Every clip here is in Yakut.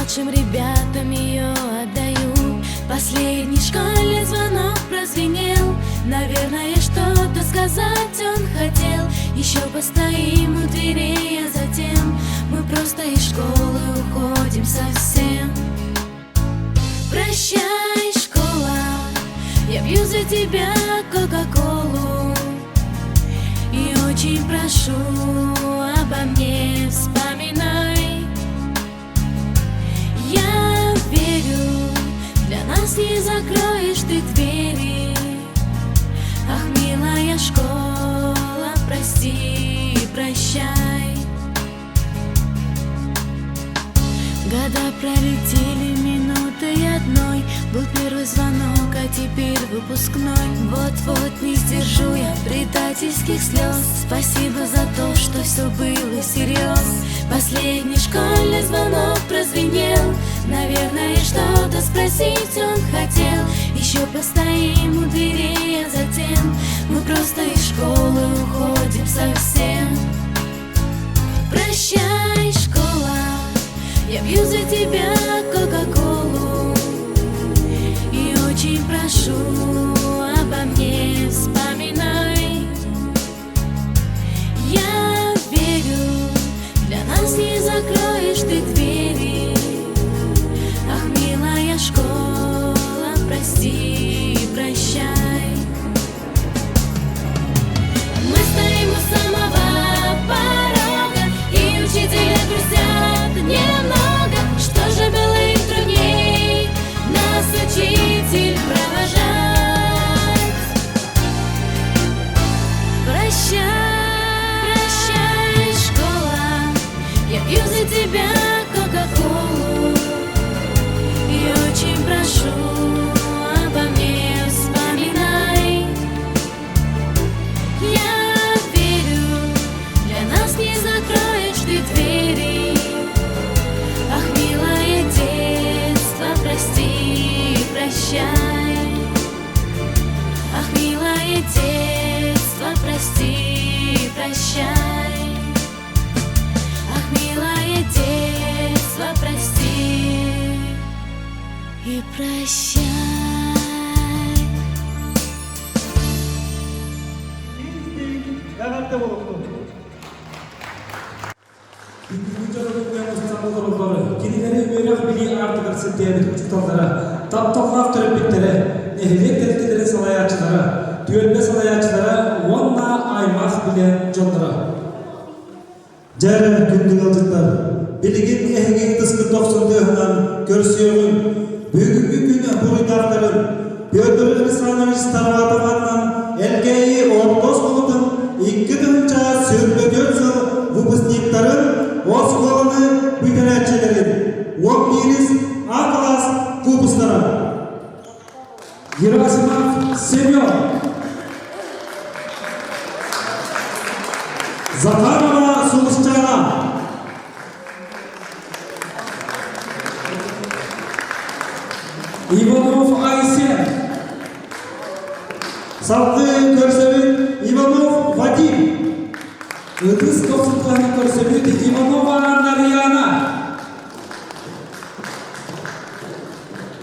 Младшим ребятам ее отдаю. Последний школьный звонок прозвенел. Наверное, что-то сказать он хотел. Еще постоим у дверей, а затем мы просто из школы уходим совсем. Прощай, школа, я пью за тебя Кока-Колу. И очень прошу, обо мне вспоминай. Я верю, для нас не закроешь ты двери. Ах, милая школа, прости и прощай. Года пролетели минутой одной. Был первый звонок, а теперь выпускной. Вот-вот не сдержу я предательских слез. Спасибо за то, что все было всерьез. Последний школьный звонок прозвенел. Наверное, что-то спросить он хотел. Еще постоим у дверей, а затем мы просто из школы уходим совсем. Прощай, школа, я пью за тебя Кока-Колу. И очень прошу, обо мне вспоминай. Я верю, для нас не закроешь ты двери. Ах, милая школа, прости и прощай. Мы стоим у самого порога, и учителя грустят немного. Что же было им трудней нас учитель провожать? Прощай, прощай, школа, я пью за тебя Кока-Колу. И очень прошу, обо мне вспоминай. Я верю, для нас не закроешь ты двери. Ах, милое детство, прости и прощай. Ах, милое детство, прости и прощай. Ах, милое детство, прости и прощай. Эҕэрдэ буолуохтун! Бүгүҥҥү дьоро мустан олороллор, кинилэри үөрэх-билии аартыгар сирдээбит учууталлара, тапталлаах төрөппүттэрэ, нэһилиэк тэрилтэлэрин салайааччылара, түөлбэ салайааччылара уонна аймах билэ дьонноро. Дьэ, күндү ыалдьыттар, билигин эһиги ытыскыт дохсун тыаһынан көрсүөҕүҥ. Бүгүҥҥү күн буруйдаахтарын Петр Александрович Староватов аатынан Элгээйи орто оскуолатын 2024 сыл выпускниктарын оскуоланы бүтэрээччилэрин 11 А класс выпустара. Герасимов Семен, Захарова Сулусчаана, Иванов Айсен, Салгыы көрсөбүт Иванов Вадим, Ытыс дохсутуһаны көрсөбүт Иванова Нарьяна,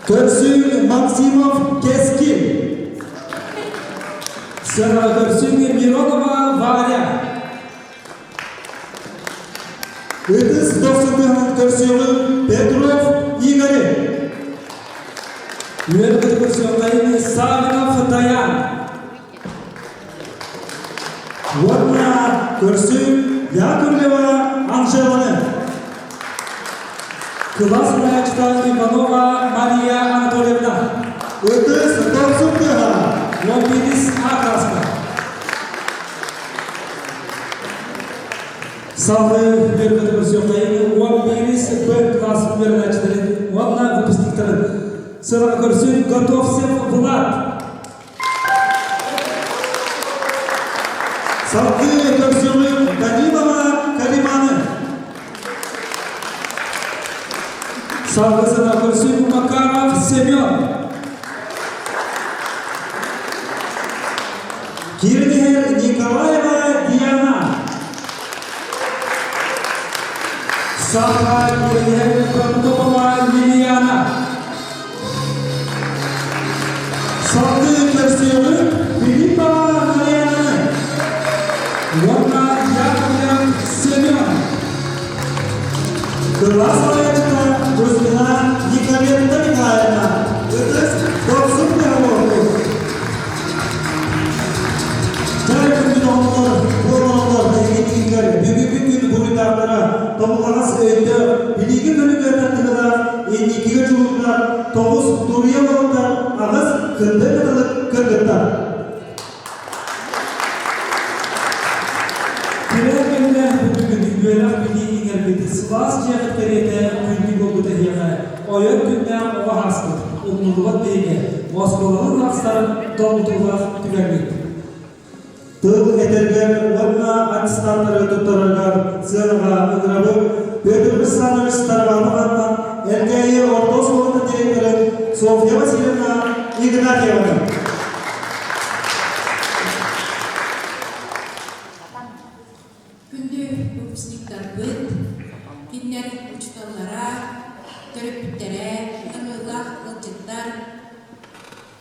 Көрсүн Максимов Кескин, Сыра көрсүн Миронова Варя, Ытыс дохсутуһан көрсүөҕүн Петров Игорь, Үөрбүт көрсүөҕүн Савинов Даян, Уонна көрсүн Яковлева Анжеланы. Кылаас салайааччыта Иванова Мария Анатольевна, Ытыс дохсун тыаһа. 11 А класска. Салгыы үөрбүт көрсүөхтэйин 11 Б класс үөрэнээччилэрин уонна выпускниктарын сыраҕа көрсүн Готовцев Влад, Салгыы көрсүөҕүн Данилова Кариманы. Салгыы сыраҕа көрсүн Макаров Семен, Киирэн иһэр Николаева Диана. Саха киэргэһэр Протопова Лилиана. Салгыы көрсүөҕү Филиппова Нарьянаны уонна Яковлев Семен. Кылаас салайааччыта Кузьмина Николетта Михайловна. Ытыс дохсун тыаһа Дьэ, күндү доҕоттор, буолаллар биһиги бүгүҥҥү күн буруйдаахтара тобуллаҕас өйдөөх, билиигэ көрүүгэ тардыһыылаах, инникигэ дьулуурдаах тоҕус туруйа уолаттар, аҕыс кындыр кыталык кыргыттар. Кэлэр кэмҥэ бүгүн үөрэх билии иҥэрбит сылаас дьиэҕит кэриэтэ күндү буолбут эһиэхэ ойор күннээх оҕо ааспыт, умнуллубат биһигэ, оскуолалар арахсарын долгутуулаах түгэммит. Тыл этэргэр уонна аттестаттары туттараргар сыанаҕа ыҥырабыт Петр Александрович Тарабанов аатынан Элгээйи орто оскуолатын директорын Софья Васильевна Игнатьеваны. Күндү выпускниктарбыт, кинилэр учууталлара, төрөппүттэрэ, ыҥырыылаах ыалдьыттар,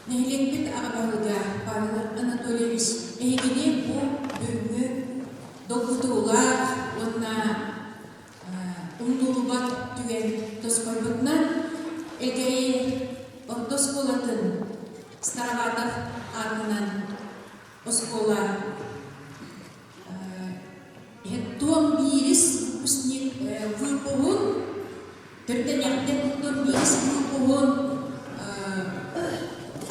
Нэһилиэкпит аҕа баһылыга Павел Анатольевич эһигини бу бүгүҥҥү долгутуулаах уонна умнуллубат түгэн тосхойбутунан Элгээйи орто оскуолатын Староватов аатынан оскуола Туом биирис выпускник выпуһун төрдөнөхтөн туом биирис выпуһун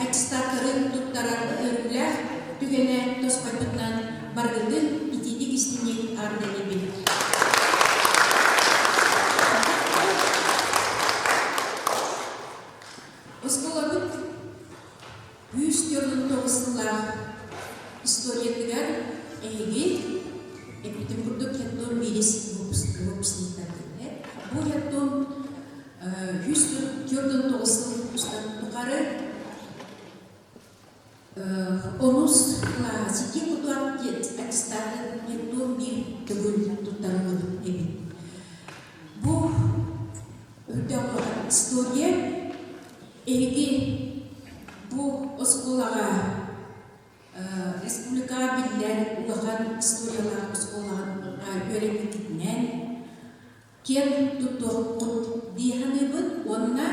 аттестаттарын туттарар үөрүүлээх түгэнэ тосхойбутунан барыгытын итиитик истиҥник эҕэрдэлиибин. Оскуолабыт 149 сыллаах историятыгар эһиги эппитим курдук хеттон биирис выпускниктаргыт. Бу хеттон 149 сыл устатын тухары онус кылаас сити кутуат аттестатын хеттон биир төгүл туттарыллыбыт эбит. Бу үрдэх история Эһиги бу оскуолаҕа республикаҕа биллэр улахан историялаах оскуолаҕа үөрэммиккитинэн киэн туттуоххут дии саныыбын уонна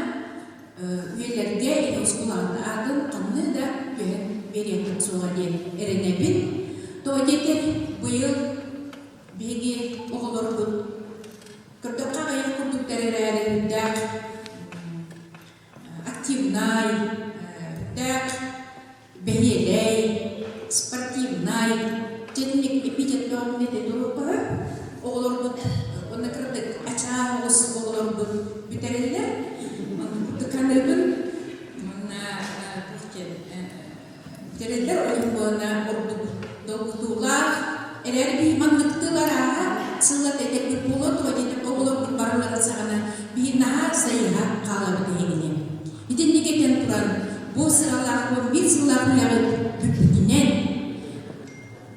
үйэлэргэ ити оскуолаҕыт аатын ханна да түһэн биэриэххит суоҕа диэн эрэнэбин. Тоҕо диэтэр быйыл биһиги оҕолорбут көрдөххө аҕыйах курдуктар эрээри үрдээх активнай, үрдээх бэһиэлэй, спортивнай, дьэнник эпитеттөөх этэ туруохха оҕолорбут уонна кыратык ачаа оҕус оҕолорбут бүтэрэллэр. Тыканыбын уонна туох диэн бүтэрэллэр олимпиада ордук долгутуулаах эрээри биһи маннык тыл арааһа сыллата этэрбит буолуо тоҕо диэтэр оҕолорбут барыларын саҕана биһи наһаа сайыһа хаалабыт эһигини. Итинник этэн туран бу сыралаах 11 сыллаах үлэҕит бүппүтүнэн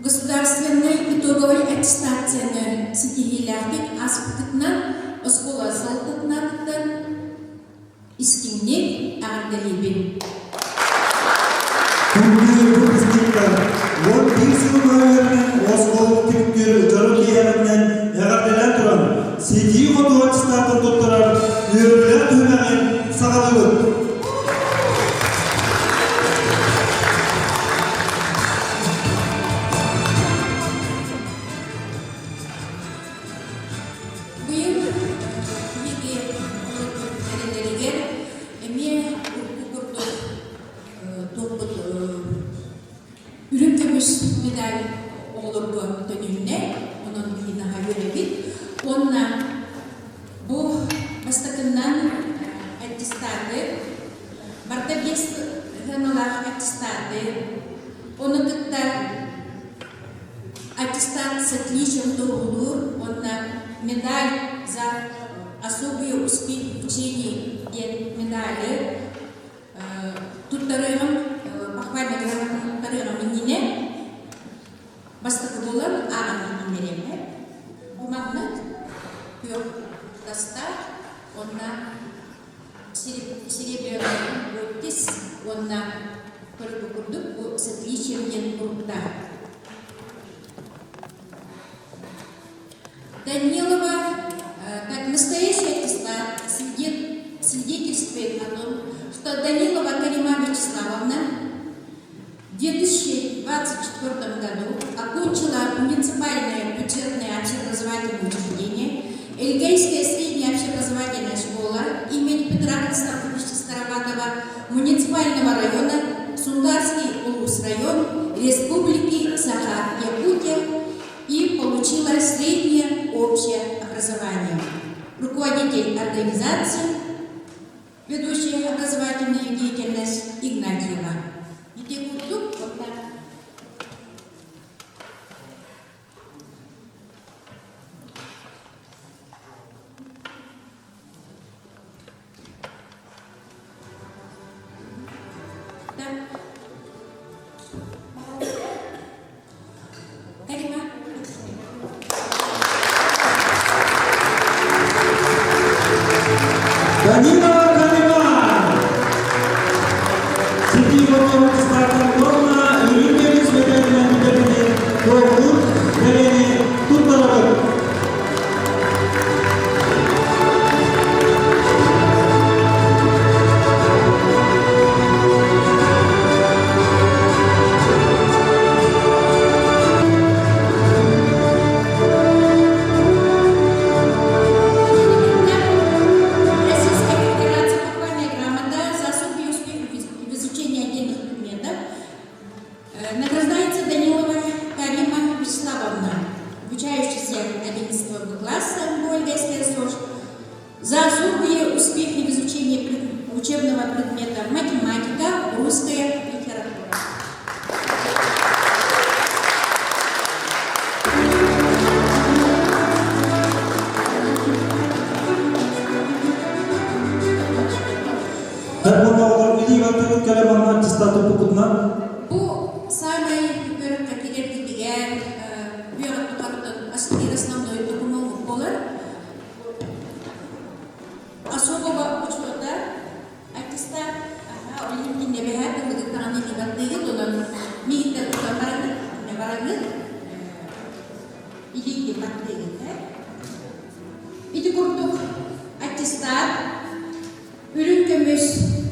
государственнай итоговай аттестацияны ситиһиилээхтик ааспыккытынан оскуола салалтатынаатыттан истиҥник эҕэрдэлиибин. Күндү выпускниктар, 11 сыл үөрэнэн оскуоланы түмүктүүр дьоро киэһэҕинэн эҕэрдэлээн туран, ситии-хотуу аттестатын туттарар үөрүүлээх түһүмэҕин саҕалыыбыт. Быйыл биһиги олорбут тэрилэригэр эмиэ урукку курдук туохпут үрүҥ көмүс медаль оҕолорго төнүннэ, онон биһи наһаа үөрэбит. Уонна бу бастакыннан аттестаты, барыта биэс сыаналаах аттестаты, ону кытта Аттестат с отличием туоһулуур уонна медаль за особые успехи в учении диэн медали туттарыаҕым, похвальный грамотаны туттарыаҕым иннинэ бастакы буолан ааҕан иһитиннэриэм. Бу маннык күөх Онна серебряный подпись уонна көрбүт курдук бу с отличием диэн туруктаах. Данилова, как настоящий аттестат, свидетельствует о том, что Данилова Карима Вячеславовна в 2024 году окончила муниципальное бюджетное общеобразовательное учреждение Эльгейская средняя общеобразовательная школа имени Петра Константиновича Староватова муниципального района Сунгарский улус-район Республики Саха-Якутия и получила среднее общее образование. Руководитель организации, ведущая образовательную деятельность Игнатьева. Ити курдук вот так. Да. Карима. Данилова Карима! Ситии аттестатын уонна үрүҥ көмүс мэтээлинэн бүтэрбитин туоһулуур бэлиэни туттарабыт. Российская Федерация похвальная грамота за особые успехи в изучении отдельных предметов награждается Данилова Карима Вячеславовна, обучающаяся 11 класса Ольгайской СОЖ, за особые успехи в изучении учебного предмета математика, русская литература. Һэр оҕолор билии баттыгыт кэлэ манна аттестат туппуккутунан. Бу саамай үөрөххө киирэргитигэр үөрэх тутарыттан биир основной документ буолар. Особого учета аттестат аха ол иһин бэһээ тыллыгыттаҕын илии баттыыгыт онон миигиттэн тутан бараҥҥыт бараҥҥыт илиигин баттыыгыт Ити курдук аттестат, үрүҥ көмүс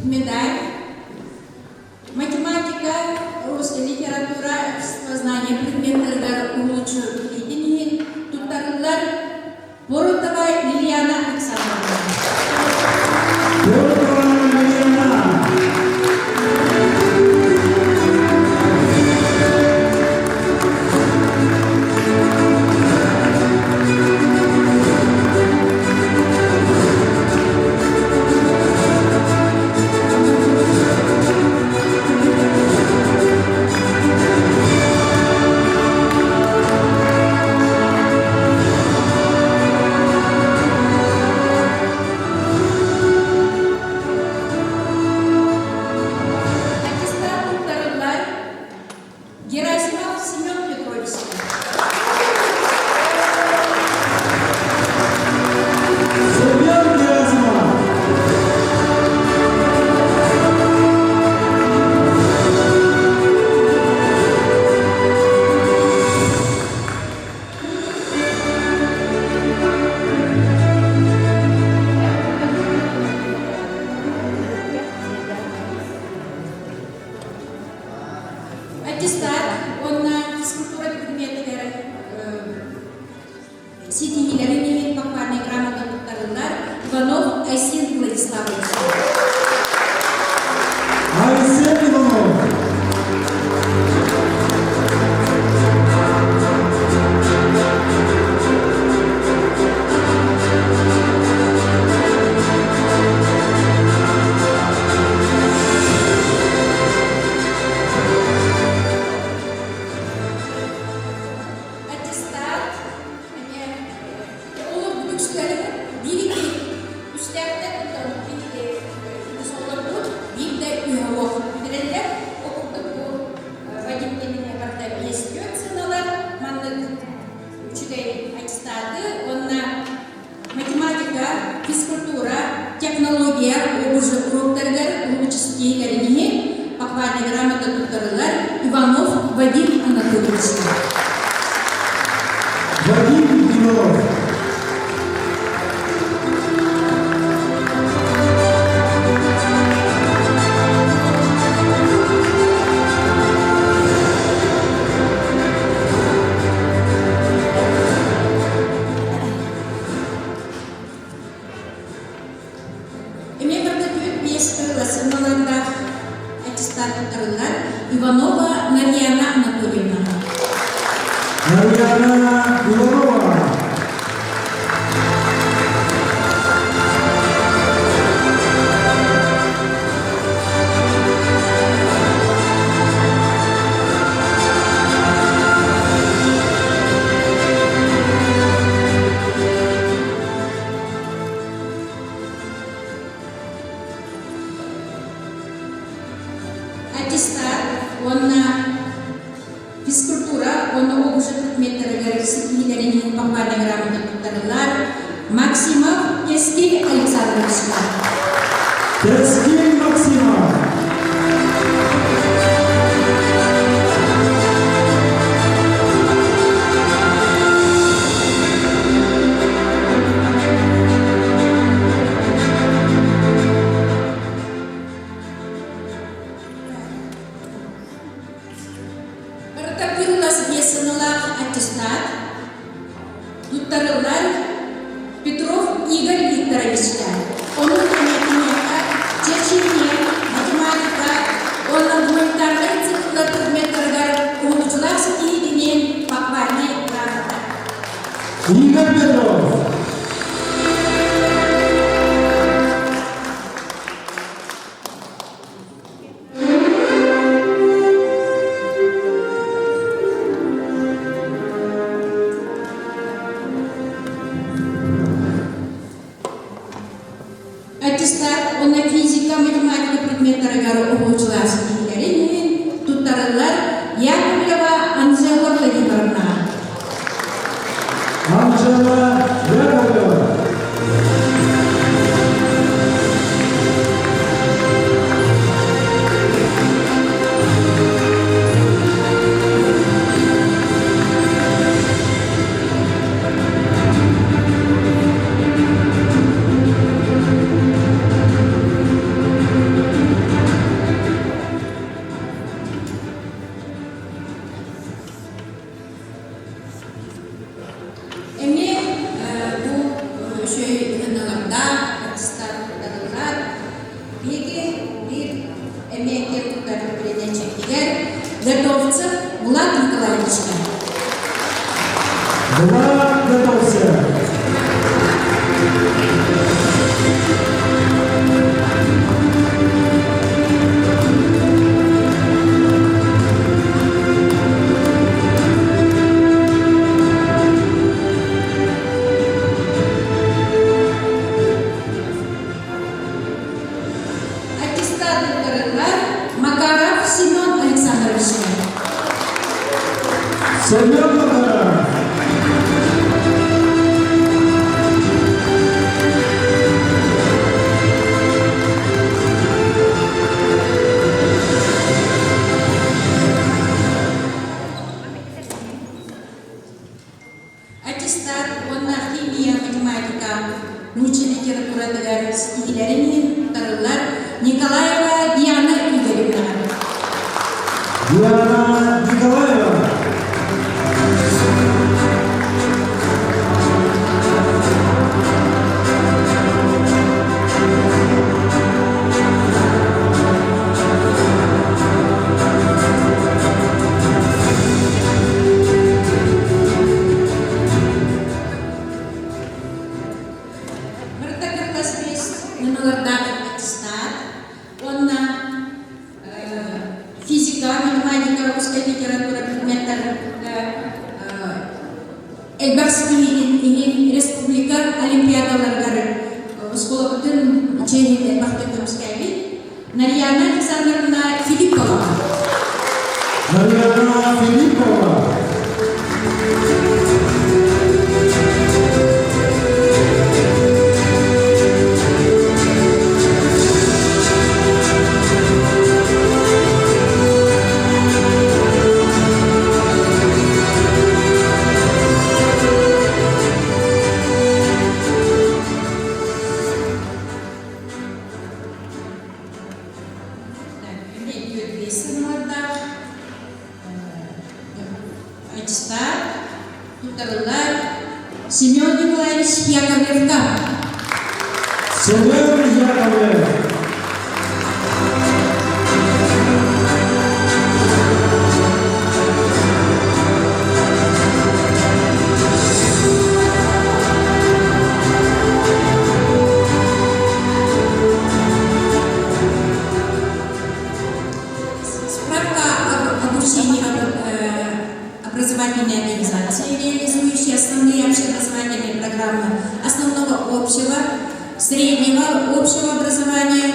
медаль, математика, русская литература, обществознание предметтэригэр уһулуччу билиитин иһин туттарыллар Поротова Лилиана Александровна. Поротова Лилиана! Аттестат туттарыллар Герасимов Семен Петрович. Семен Герасимов! Аттестат уонна физкультура предметигэр ситиһиилэрин иһин похвальнай грамота туттарыллар Иванов Айсен Владиславович. Айсен Иванов! Аттестат эмиэ олор бүгүксүлэри биир икки үстээхтэр биһиги Анатольевичка. Вадим Иванов. Эмиэ барда түөрт биэс кырыласыналардаах аттестат туттарыллар Иванова Нарьяна Анатольевна. Нарьяна Иванова. Аттестат уонна физкультура уонна обуша предметтэригэр ситиһиилэрин иһин похвальнай грамота туттарыллар Максимов Кэскил Александровичка. Кэскил Максимов. Барыта кырылас биэс аттестат туттарыллар Петров Игорь Викторовичка. Ону кэмиэхэ черчение, математика уонна гуманитарнай цикллар предметтарыгар уһулуччулаах ситиһиитинэн похвальнай грамота. Игорь Петров. Аттестат уонна физика, математика предметтарыгар уһулуччулаах ситиһиилэрин иһин туттарыллар Яковлева Анжела Владимировна. Анжела Яковлева. Эмиэ бу үчүгэй ынылардаах, аттестаттарылар биһиги биир эмиэ киэн туттар үөрэнээччибитигэр Готовцев Влад Николаевичка. Влад Готовцев. Аттестат туттарылар Макаров Семен Александровичка. Семен Макаров. Аттестат уонна химия, математика, нуучча литературатыгар ситиһиилэрин иһин туттарыллар Николаева Диана Игоревна. Диана Николаева. Барыта кыргас биэс нымалардаах аттестат уонна физика, математика, русская литература предметтарга элбэх ситиһиитин иһин республика олимпиадаларыгар оскуолабытын чиэһин элбэхтик көмүскээбит Нарьяна Александровна Филиппова. Нарьяна Филиппова. аттестат туттарыллар Семен Николаевич Яковлевка. Семен Яковлев. Справка об обучении образовательной организации, реализующей основные общеобразовательные программы основного общего, среднего общего образования.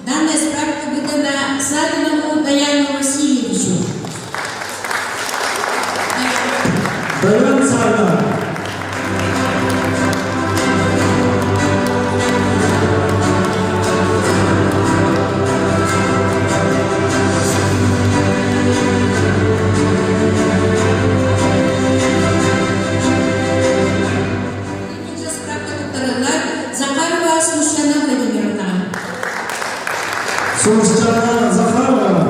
Данная справка выдана Савинову Даяну Васильевичу. Даян Савинов. Справка туттарыллар Захарова Сушана Владимировна. Сушана Захарова.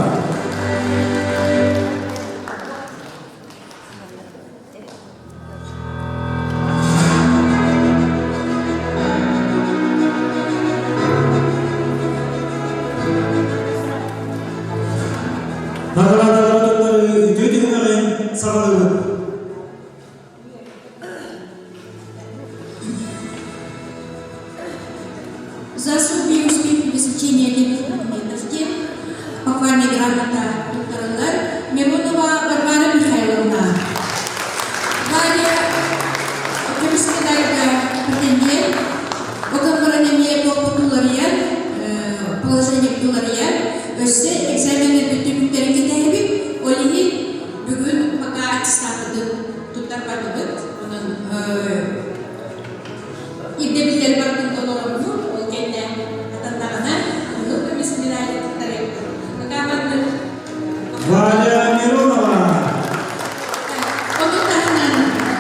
Наҕараадалары үтүө түһүмэҕин саҕалыыбыт. За особые успехи в изучении отдельных предметов тем похвальная грамота туттарыллар Миронова Варвара Михайловна. Варя көмүс медальга претендент, Окамбаран эмиэ туолпутуларыйан, положение туларыйан, өссө экзамены бүттүбүттэрин кэтэһэбит, ол иһин бүгүн пока аттестаппытын туттарбатыбыт. Онон ирдэбиллэр барытын толороммут, ол кэннэ атаннаҕына кыһыл көмүс медали туттарыахпыт. Пока маннык Валя Миронова. Ону таһынан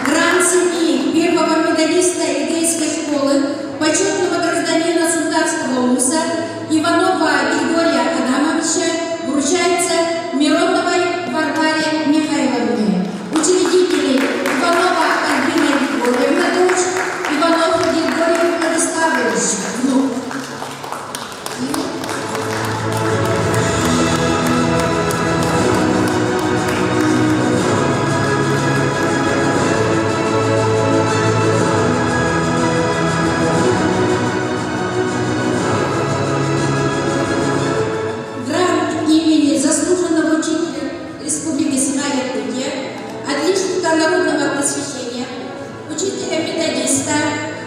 грант семьи первого медалиста Эгейской школы, почетного гражданина Сунтарского улуса Иванова Григория Адамовича вручается Мироновой Варваре Михайловне. Учредители Иванова Альбина Григорьевна, дочь, Иванов Григорий Владиславович, внук. Грант имени заслуженного учителя Республики Саха-Якутия, отличника народного просвещения, учителя-методиста,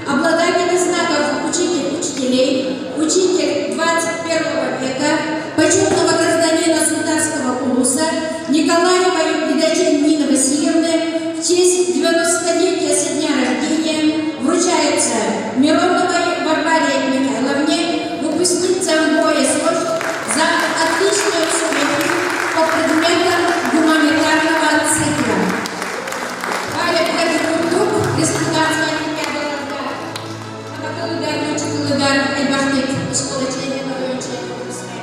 обладателя знаков «Учитель учителей», учитель 21 века, почетного гражданина Сунтарского улуса Николаевой Лидочен Нины Васильевны в честь 90-летия со дня рождения вручается Мироновой Варваре Михайловне, выпускницам боя СОЖ за отличные успехи по предметам гуманитарного цикла. Варя курдук республиканскай олимпиадаларга табакылыгар, чыкылыгар элбэхтик школа членин выпускает.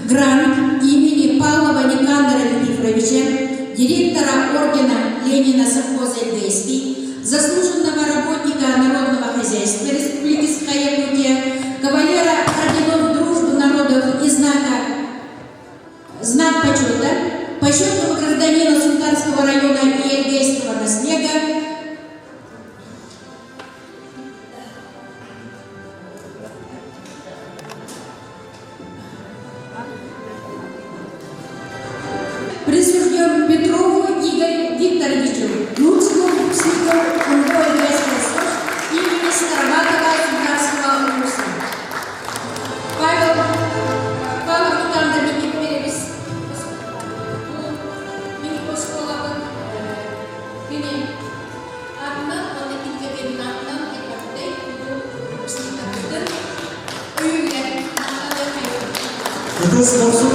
Грант имени Павлова Никандра Никифоровича, директора ордена Ленина совхоза Эльгейский, заслуженного работника народного хозяйства Республики Саха-Якутия, кавалера орденов Дружбы народов и знака Знак почета, почетного гражданина Сунтарского района и Эльгейского наслега. Присужден Петрову Игорю Викторовичу, лучшему выпускнику УНГО СОЖ имени Староватого Сунтарского улуса. Павел Павлов Никандр Никифорович, мин оскуолабын кини аатынан уонна кинигэ аатынан элбэхтэй выпускниктарбытын өйүүлэр. Ытыс дохсун.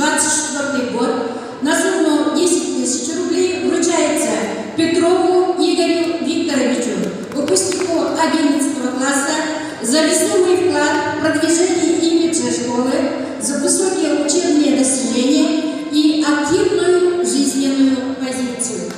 2024 год на сумму 10 тысяч рублей вручается Петрову Игорю Викторовичу, выпускнику 11 класса, за весомый вклад в продвижение имиджа школы, за высокие учебные достижения и активную жизненную позицию.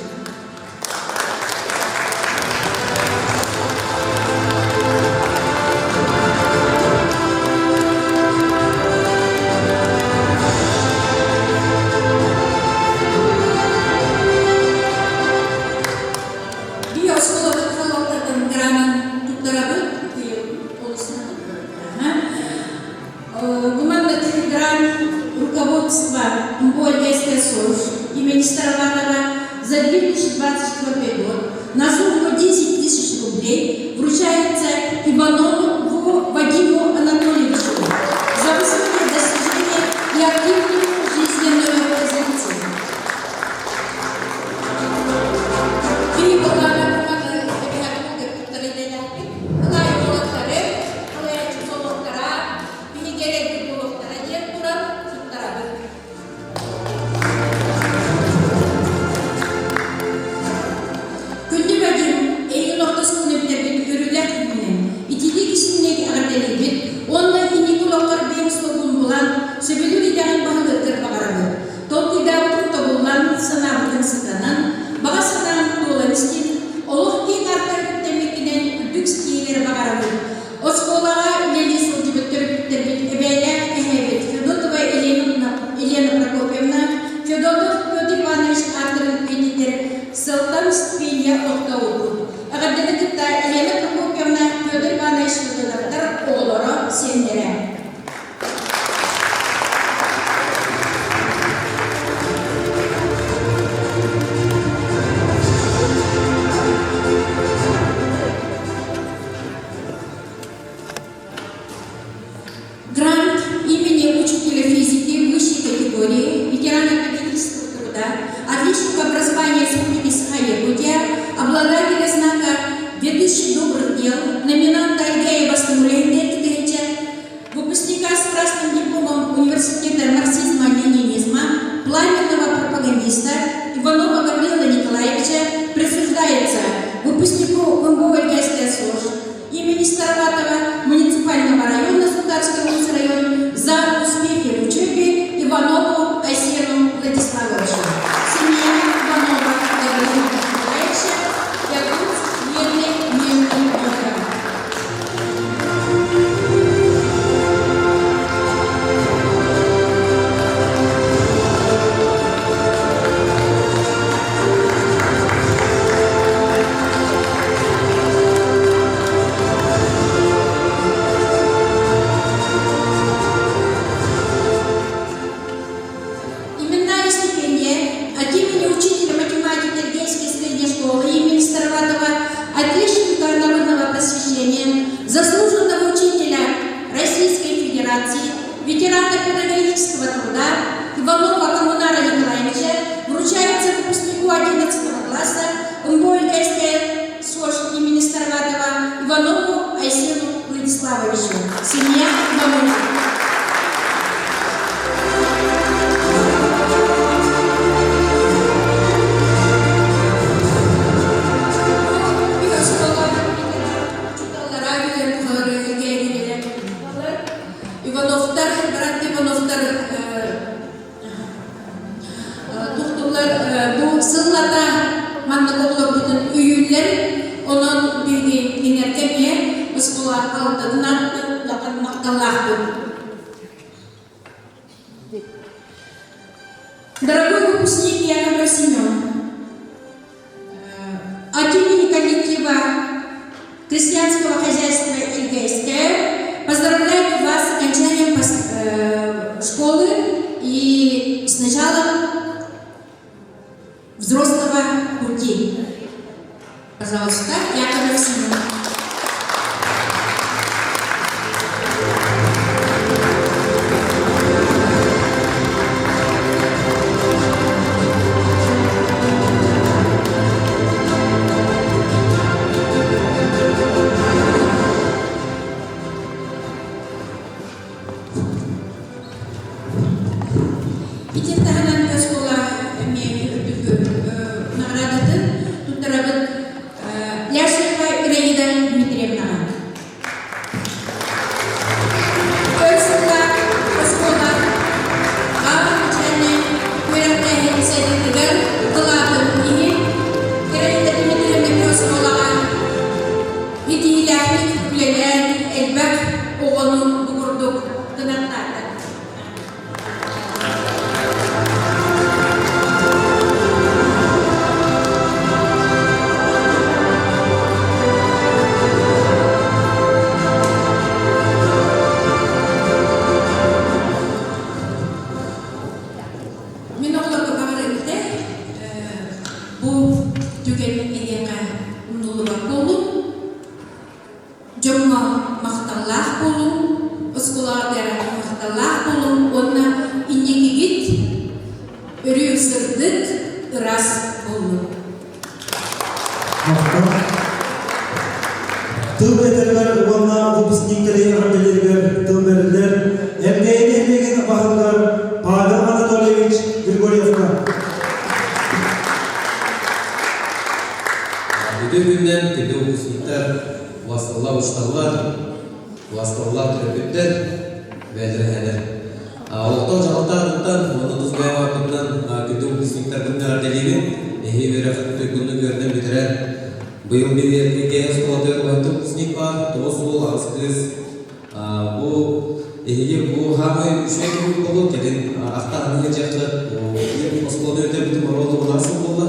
Биир оскуолабыт салалтатын гранын туттарабыт быйыл Гуманный грант руководства МБО СОЖ имени Староватова за 2024 год на сумму 10 тысяч рублей вручается Иванову Вадиму Анатольевичу за высокие достижения и активную жизненную позицию. Кини былаана Ылай уолаттары, ылайаччы буолуохтара, биһиги эрэлбит буолуохтара диэн туран туттарабыт. Күндү Вадим, эйигин орто оскуоланы бүтэрбит үөрүүлээх күнүнэн итиитик исиннээх эҕэрдэлиибит уонна инники олоххор бэйэҥ суолгун булан, сөбүлүүр идэҕин баһылыыргар баҕарабыт. Толкуйдаабытыҥ тобуллан, санаабытыҥ сатанан, баҕа санааҥ туолан истин, олох киэҥ аартыгар үктэммиккинэн үрдүк ситиһиилэри баҕарабыт. Оскуолаҕа үлэлии сылдьыбыт төрөппүттэрбит эбээлээх эһээбит Федотова Елена, Елена Прокопьевна, Федотов Петр Иванович ааттарын үйэтитэр сылтан стипендия олохтообуппут. Эҕэрдэни кытта Елена Прокопьевна, Федор Иванович Федотовтар оҕолоро, сиэннэрэ. Грант имени учителя физики высшей категории, ветерана педагогического труда, отличника образования Республики Саха-Якутия, обладателя знака 2000 добрых дел, номинанта Илья Стамулейн выпускника с красным дипломом Университета марксизма-ленинизма, пламенного пропагандиста Иванова Гаврила Николаевича присуждается выпускнику МГУ СОЖ имени Староватова муниципального района Сунтарский район за успехи в учебе Иванову Айсену Владиславовичу. Семья Иванова Гаврила Николаевича, Якутск, Мирный, Мирный, Мирный. Именная стипендия от имени учителя математики Иргейской средней школы имени Староватова, отличника народного просвещения, заслуженного учителя Российской Федерации, ветерана педагогического труда Иванова Коммунара Николаевича вручается выпускнику 11 класса МБО СОЖ имени Староватова Иванову Айсену Владиславовичу. Семья Иванова. Ивановтар, брат Ивановтар тухтулар бу сыллата маннык оҕолорбутун өйүүллэр онон биһиги кинилэргэ эмиэ оскуола алтатынан улахан махталлаахпыт. Дорогой выпускник Яков Семен, от имени коллектива крестьянского хозяйства ИГСК поздравляю вас с окончанием школы и с началом взрослого пути. Пожалуйста, Яков Семен. Ити таһынан оскуола эмиэ үрдүк наҕараадатын туттарабыт Ляшева Ираида Дмитриевнаҕа. Өр сыллаах оскуола начальник үөрэхтээһин сайдыытыгар кылаатын иһин Ираида Дмитриевна оскуолаҕа ситиһиилээхтик үлэлээн элбэх оҕону бу курдук кынаттаата. Мин оҕолорго баҕар эбитэ бу түгэн эһиэхэ умнуллубат буоллун. Дьоҥҥо махталлаах буолуҥ, оскуолаҕа махталлаах буолуҥ уонна инникигит өрүү сырдык, ыраас буоллун. Махтал. Тыл этэригэр уонна выпускниктары эҕэрдэлэригэр тыл бэриллэр Элгээйи нэһилиэгин баһылыгар Павел Анатольевич Григорьевка. Бүтүн күннэн күндү выпускниктар, убасталлар учууталлар, убасталлар төрөппүттэр, бэйэлэрэ Олохтоох дьаһалта аатыттан уонна тус бэйэм ааппыттан күндү выпускниктарбын эҕэрдэлиибин. Эһиги үөрэххит туйгуннук үөрэнэн бүтэрэн, быйыл биһиги оскуолатыгар уһатты выпускник баар, 9 уол, 8 кыыс. Бу эһиги бу хаамай үчүгэй киһи буолуо, кэлин ахта аныгы дьахтар оскуоланы өтөрбүтүм оруолу улахан сыл буолла,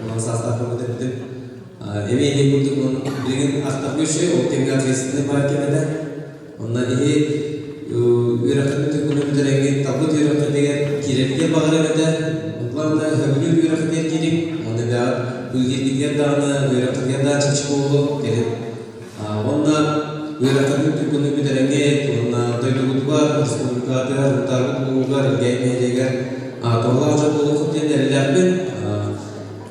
улахан саастаах өтөрбүтүм. Эмиэ иһин курдук билигин ахтарга үчүгэй, ол кэмҥэ ответственный баар кэм этэ. Онно иһи үөрэххит күнү бүтэрэҥҥит талбыт үөрэххитигэр киирэргэр баҕарар этэ. Главное, сөбүлүүр үөрэххитигэр киириҥ. Уонна бэҕэр үлэлииргитигэр даҕаны, үөрэххитигэр даҕаны чэпчэки буолуо кэлин. Уонна үөрэххитин күнү бүтэрэҥҥит, уонна дойдугутугар, республикатыгар, Сунтаарбыт улууһугар, Элгээйи нэһилиэгэр туһалаах дьон буолуоххут диэн эрэллээхпин.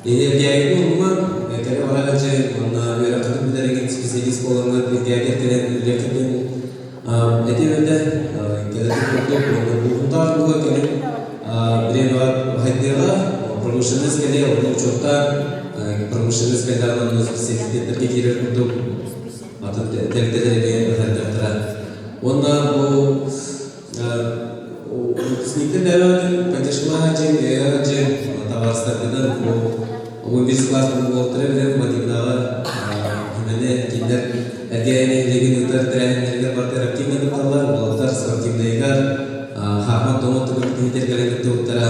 Элгээйигэ уһуман, кэлэ бара сылдьыҥ уонна үөрэххитин бүтэригин специалист буолаҥҥыт Элгээйигэр кэлэн үлэлиэххит диэн этиэм этэ. Кэлэргит курдук уонна Булгунтаах ууга кэлин бириэмэҕэ хайдыаҕа, промышленность кэлиэ, онно учуоттаан промышленность кэллэҕинэ онно специалитеттэргэ киирэр курдук атын тэрилтэлэр эмиэ хайдыахтара. Уонна бу Выпускниктар бэйэбитин поддержкалаах дьиҥ, өйөөх дьиҥ, табаарыстаргытын бу 11 класс уолаттара билэн Вадимнааҕы Химэни кинилэр эргэ нэһилиэгин ыытар тэрээһиннэригэр барытыгар активно кытталлар, уолаттар спортивнайыгар, хааман тоҥон тыгын киһитэр кэлэн кыттыбыттара.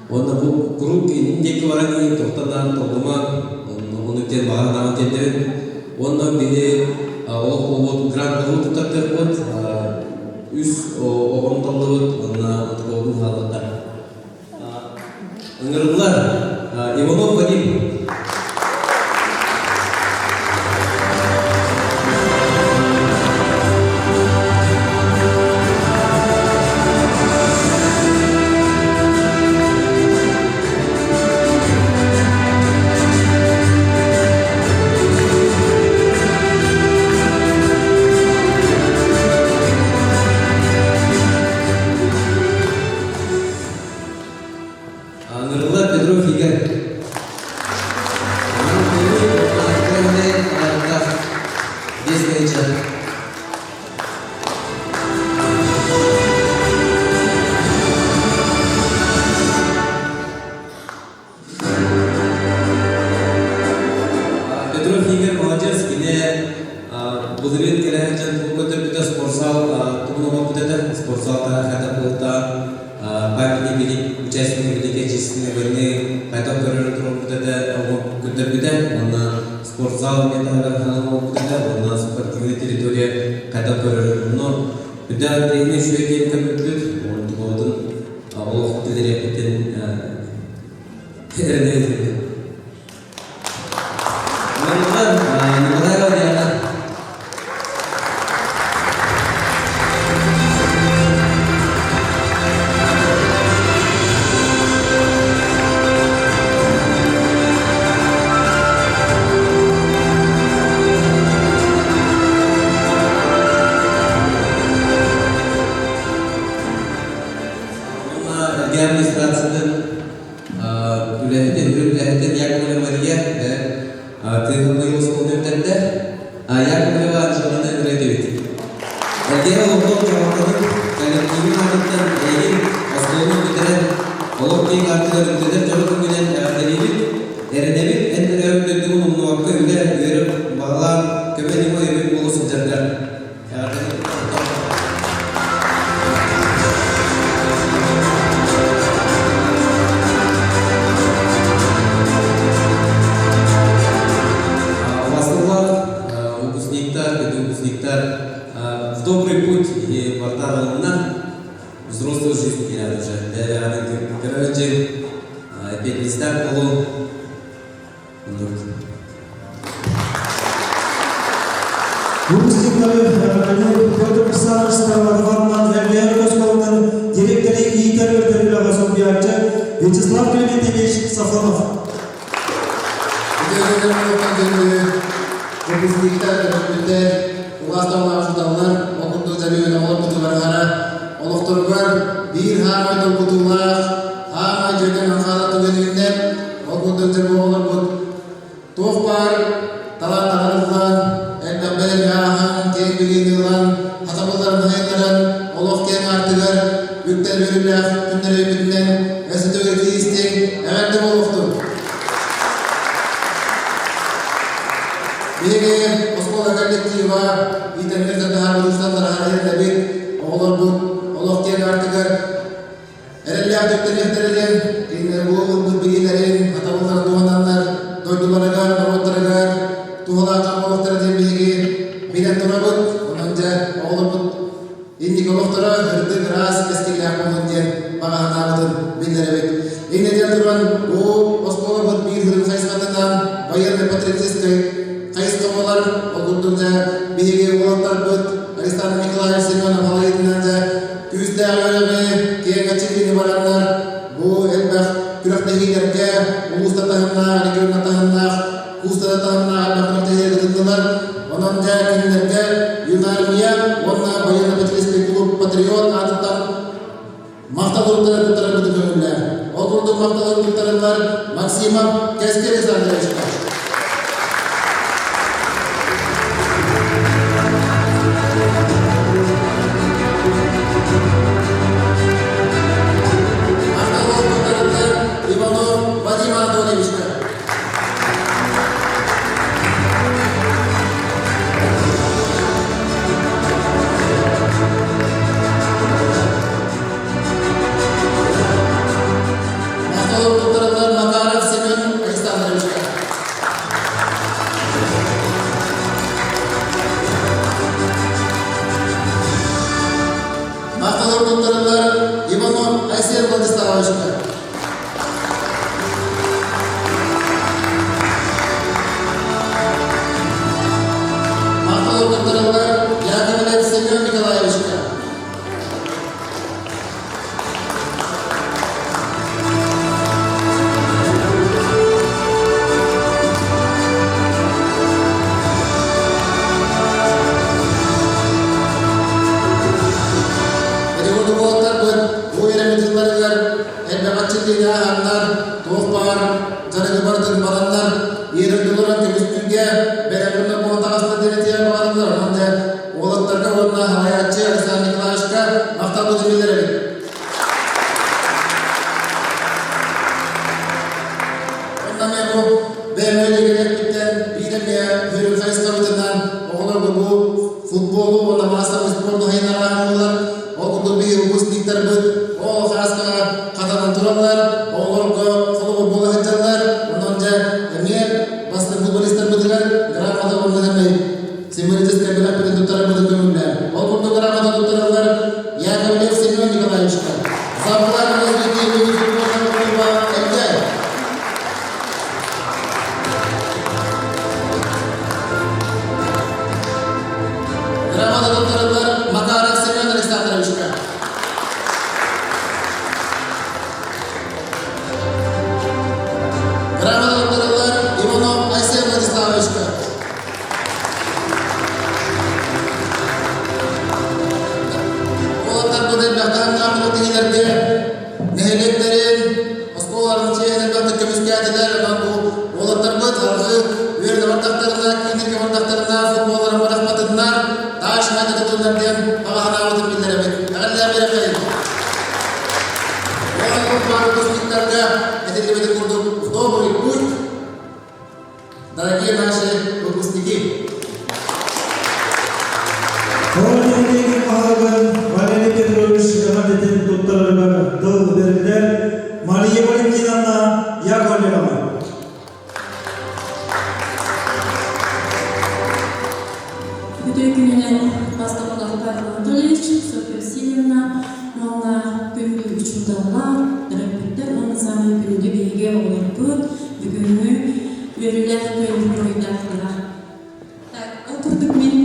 Уонна бу куруук иннин диэки баран иһин тохтон толлумаҥ, ону диэн баҕа санаабын тиэрдэбин. Уонна биһи олох буолбут грант оҕо туттардыахпыт, үс оҕону таллыбыт уонна онтукабытын хаалларда. Ыҥырыллар Иванов Вадим. Нырылла Петров Игорь. Петров Игорь молодец, кини былырыын кэлэн дьон тугу көрдөрбүтэ спортзал тугун оҥорбут этэ, спортзал хайдах буолта, памятник велик участник Великой Отечественной войны хайдах көрөр туруорбут этэ, көрдөрбүтэ, уонна спортзал металлар оҥорбут этэ, уонна спортивная территория хайдах көрөр, онно үрдээх интэриэһинэй үчүгэй диэн көрбүппүт, онтукабытын олох киллэриэхпитин эрэнэбит. Николаева Диана. Эргэ администрациятын үлэһитин, үлэһитин Яковлева Мария кыыһын оскуоланы бүтэрдэ. Яковлева Анжелина үрэтэбит. Эргэ олохтоох дьаһалтатын коллективын аатыттан эйигин оскуоланы бүтэрэн олох киэҥ аартыгар үктэнэр дьоро күҥҥүнэн эҕэрдэлиибит. Эрэнэбит эн төрөөбүт дойдугун умнубакка үлэ, үөрэх баҕалаан көмө-ньыма өйөбүл буола сылдьаргар. Убастылар, выпускниктар, выпускниктар, в добрый путь и бартарылына взрослую жизнь кирят уже. Короче, пятнистар болу. Выпускниктары Петр Александрович Староватоватынан ЛГР оскуолатын директоры иитэр үөрэтэр солбуйааччы Вячеслав Климентьевич Сафонов. Выпускниктар, төрөппүттэр, убаасталлаах учууталлар, ол курдук дьарыгын оҕолор олохторугар биир хаамай долгутуулаах, хаамай дьөргөн хаала түгэниннэ, ол курдук дьэ оҕолорбут Туох баар талааннарын ылан, элбэх бэлэми ааһан, киэҥ билиини ылан, хатабылларын хайыннаран, олох киэҥ аартыгар үктэл үөрүүлээх күннэри өйбүтүнэн өссө төгүл истиҥ, эҕэрдэ буолуохтун! Биһиги оскуола коллектива иитэммит таһаарбыт усталлара иһиллэбит, оҕолорбут олох киэҥ аартыгар Эрэллээх дэптэриэхтэринэн, кинилэр бу ылбыт билиилэрин, хатабылларын туһананнар, дойдуларыгар, норуоттарыгар туһалаах дьон буолуохтара диэн биһиги билэн турабыт. Онон дьэ, оҕолорбут инники олохторо ырдык, ыраас, кэскиллээх буоллун диэн баҕа санаабытын биллэрэбит. Инньэ диэн туран, бу оскуолабыт биир сүрүн хайысхатынан военно-патриотическай хайысха буолар. Ол курдук дьэ, биһиги уолаттарбыт Александр Николаевич Семенов салайыытынан дьэ, Күүстээх үөрэҕи, киэҥ эчэйиини бараннар, бу элбэх күрэхтэһиилэргэ улууста таһымнаах, региона таһымнаах, куустара таһымнаах элбэх күрэхтэһиилэр ытыллылар. Онон дьэ кинилэргэ Юнармия уонна военно-патриотический клуб «Патриот» аатыттан махтал уруктары туттарарбытын көҥүллээн. Ол курдук махтал туттарыллар Максимов Кэскил Александровичка. Иванов Вадим Анатольевичка. Махтал Макаров Семен Александровичка. Махтал туттарыллар Иванов Айсен Владиславовичка. Махтал туттарыллар Яковлев Семен Николаевичка. Ити курдук уолаттарбыт бу үөрэммит тылларыгар элбэх аччыктыыны ааһаннар, туох баар дьарыгы барытын бараннар, үөрэрдуларын көмүскүүргэ бэлэмнэр буолан таҕыстар диэн этиэн баҕараллар. Онон дьэ уолаттарга уонна салайааччы Александр Николаевичка махталбытын биллэрэбит. Онно эмиэ бу бэйэм үлэлэрбиттэн биир эмиэ үөрүү хайысхабытынан оҕолорго бу футболу уонна маастар спорду хайыннараан Ол курдук биһиги выпускниктарбыт ол хааскаҕа хатанан тураллар, оҕолорго холобур буола сылдьаллар. Онон дьэ эмиэ бастыҥ футболистарбытыгар грамота уонна сэмэй символическай бэлэхпитин туттарарбытын көҥүллээн. Ол курдук грамота туттараллар Яковлев Семен Николаевичка. За вклад в развитие мини-футбольного клуба «Эльгай». Грамота туттараллар Макаров Семен Александровичка. Грамота туттараллар Иванов Айсен Владиславовичка. Уолаттарбыт элбэхтэн хааммыт киһилэргэ. Нэһилиэктэрин, оскуолаларын чиэһин элбэхтик көмүскээтилэр. Онон бу уолаттарбыт салгыы үөрэнэ бардахтарына, кииннэргэ бардахтарына, футболларын бырахпатыннар, тааш хаһан тутуннар диэн баҕа санаабытын биллэрэбит. Эҕэрдэлээн биэрэбит. Уонна баар выпускниктарга этиллибитин курдук в добрый путь, дорогие наши выпускники! Хоро нэһилиэгин баһылыгын Валерий Петрович эҕэрдэтин туттарарыгар тыл бэриллэр Мария Валентиновна Яковлева. Үтүө күнүнэн бастакылар Павел Анатольевич, Софья Васильевна уонна күндү учууталлар, төрөппүттэр уонна саамай күндү биһиги оҕолорбут бүгүҥҥү үөрүүлээх күн буруйдаахтара. Так, ол курдук мин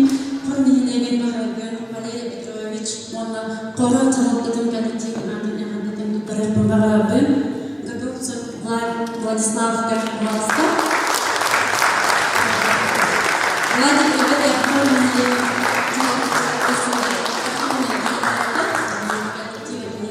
Хор нэһилиэгин баһылыгын Валерий Петрович уонна Хоро дьаһалтатын коллективын аатын эҕэрдэтин туттарыахпын баҕарабын. Готовцев Владиславка, пожалуйста. Владик, эбэтэр Хор нэһилиэгин коллективын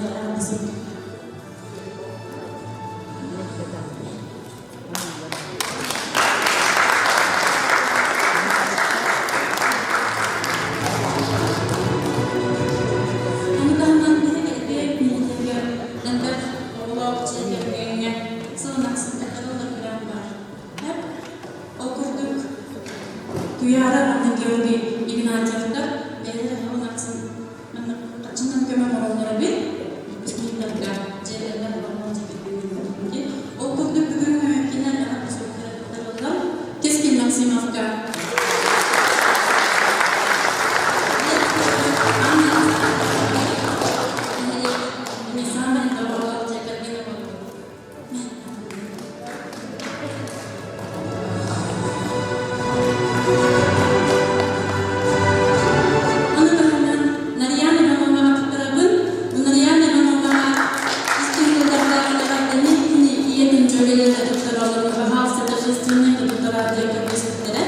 Ону таһынан биһиги эбээ нэһилиэгэр элбэх оҕолоох дьиэ кэргэҥҥэ сылын ахсын каталог күрэх баар. Ол курдук Туйаара уонна Георгий Игнатьевтар бэйэлэрэ сылын ахсын маннык хаччынан көмө оҥороллор эбит. Выпускниктарга дьиэ элбэх оҕолоох дьиэ кэргэҥҥэ. Ол курдук бүгүн кинилэр эҕэрдэ суруктары туттарыллар. Кэскил Максимовка Ону таһынан Нарьян Ивановаҕа туттарабын. Бу Нарьян Ивановаҕа истиҥ тыллардаах эҕэрдэни кини ийэтин дьүөгэлэрэ туттаралларын пожалуйста торжественнай да туттараар диэн көрдөспүттэрэ.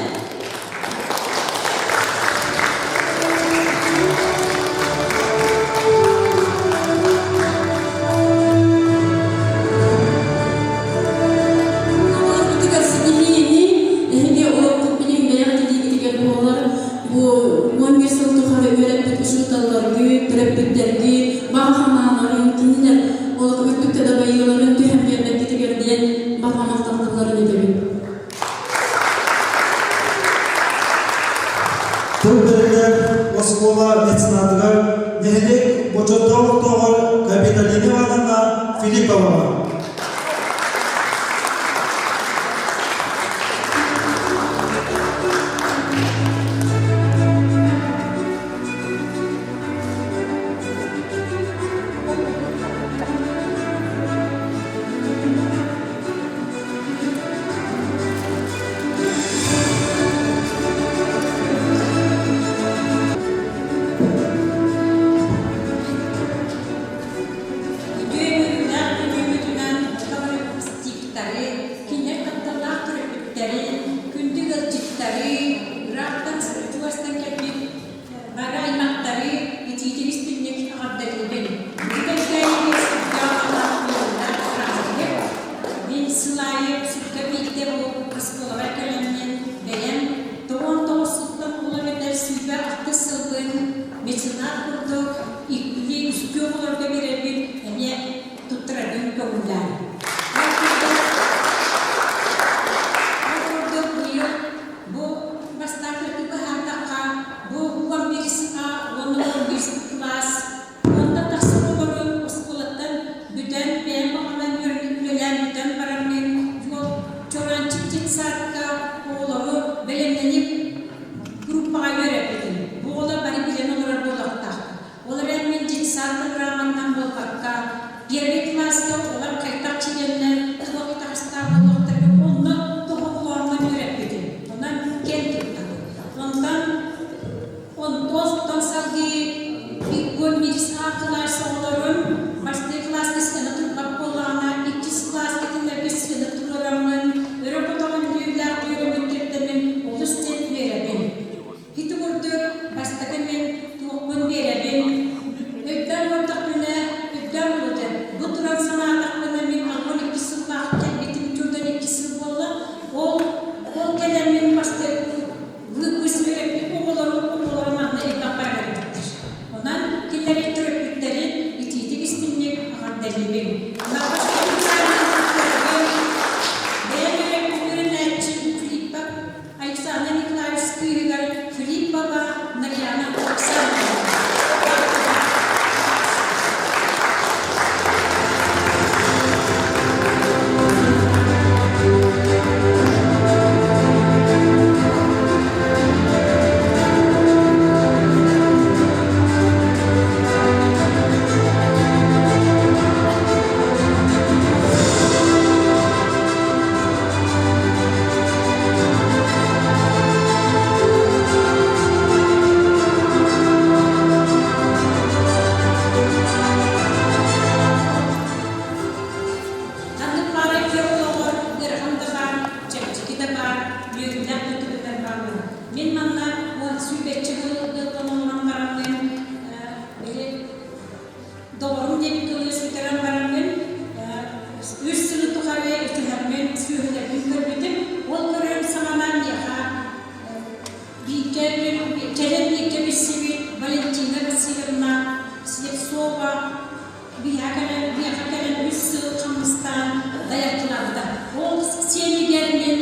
Оҕолорбутугар ситиһиини эһиги олоххут билим бэйэҕит илиигитигэр буолар. Бу 11 сыл тухары үөрэппит учууталларгыт, төрөппүттэргит, баҕа санааларын, кинилэр олох үрдүк да дабайыыларын түһэн биэрбэккитигэр диэн баҕа махталларын этэбин. Тыл бэриллэр оскуола меценатыгар нэһилиэк бочуоттаах олохтооҕор Капиталина Ивановна Филипповаҕа. Үтүө үөрүүлээх күнүбүтүнэн. эҕэрдэлиибин. Бастакы гранын туттараргын бэйэм үөрэппит үөрэнээччим Филиппов Александр Николаевич кыыһыгар Филиппова Нарьяна Александровна. Ханнык баарай киһи олоҕор ыарахан да баар, чэпчэки да баар, үөрүүлээх да түгэннэр бааллар. Мин манна уон сүүрбэччэ сыл ыаллан олорон бараммын, били доҕорум диэбит тылы сүтэрэн бараммын, үс сылы тухары үтүһэммин, сүөһүлэрбин көрбүтүм. Ол көрөрүм саҕана миэхэ бииргэ кэлэн бииргэ билсибит Валентина Васильевна Слепцова биһиэхэ кэлэн, биһиэхэ кэлэн үс сыл хамнастаан дайаркылаабыта. Ол сиэнигэр мин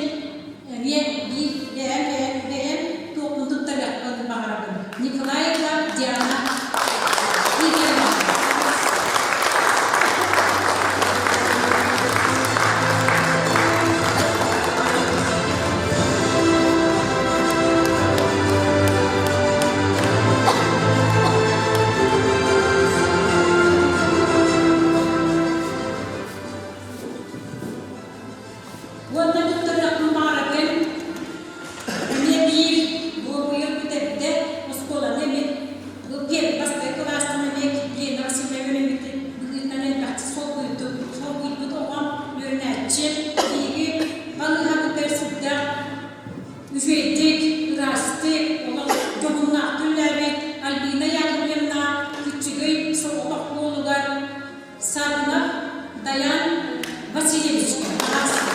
эмиэ биир бэйэм бэйэм туохпун туттарыахпын баҕарабын. Николаева Диана Игоревна. Уонна туттарыахпын баҕарабын. Эмиэ биир буобуйа бүтэрдэ оскуоланы эмиэ бу бастакы кылаастан эмиэ Лена Васильевна быһыытынан элбэхтик солбуйбут оҕом үөрэнээччи биһиги балыыһабытыгар сүрдээх үчүгэйдик, ыраастык, олох дьоһуннаахтык үлэлээбит Альбина Яковлевна Киччигий соҕотох уолугар Саввинов Даян Васильевичка аҕаастык.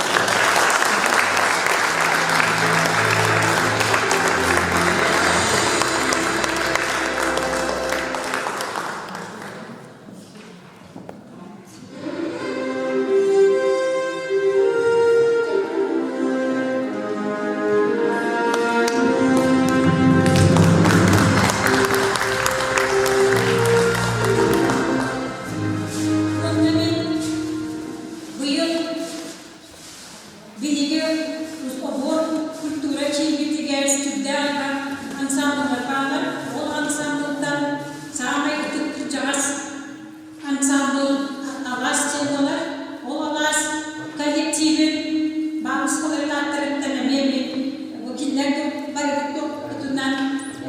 Уонна мин быйыл биһиги оһуор культура киирбитигэр сүрдээх элбэх ансамбллар бааллар. Ол ансамблтан саамай ытык кырдьаҕас ансамбл Алаас диэн буолар. Ол Алаас коллективин бабушкаларын ааттарыттан эмиэ мин бу кинилэр барыбыт туппутунан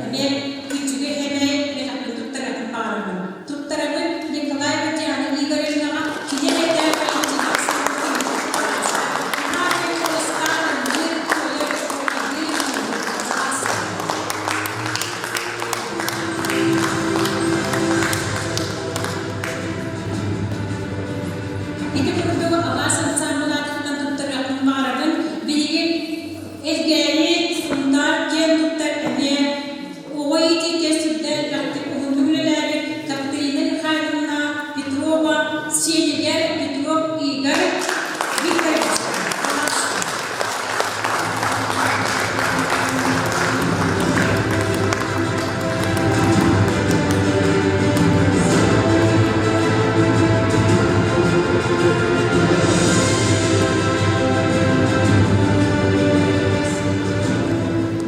эмиэ күчүгэй эмэй бэлэхпин туттарабын баҕарабын. Туттарабын Николай Татьяна Игоревнаҕа кини эдэр Валентина Ити курдук алаас ансаамбылаатыттан туттарыахпын баҕарабын. Билигин Элгээйи, Сунтаар киэн туттар эмиэ оҕо иитиитэ сүрдээх элбэхтик уһуннук үлэлээбит Катерина Михайловна Петрова сиэнигэр Петров Игорь Викторович.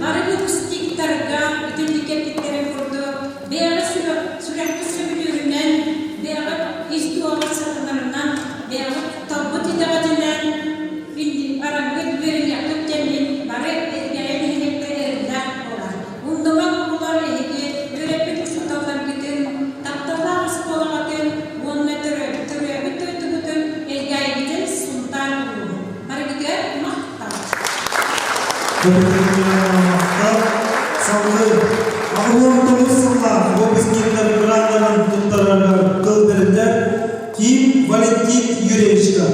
Бары выпускниктарга итинник кэлбиттэрин курдук бэйэҕэ сүрэххэ сөбүлүүрүнэн, бэйэҕэ ис дууһаҕа сатанарынан, бэйэҕэ талбыт идэҕитинэн бараргыт үөрэниэххит диэммин бары эргэйэ нэһилиэктэр эрэллээх буолар. Умнумаҥ оҕолор эһиги үөрэппит учууталларгытын, тапталлаах оскуолаҕытын уонна төрөөбүт дойдугутун Элгээйигитин Сунтаар улууһун. Барыгытыгар махтал! Салгыы 89 сыллаах выпускниктар граннарын туттарарыгар тыл бэриллэр Ким Валентин Юрьевичка.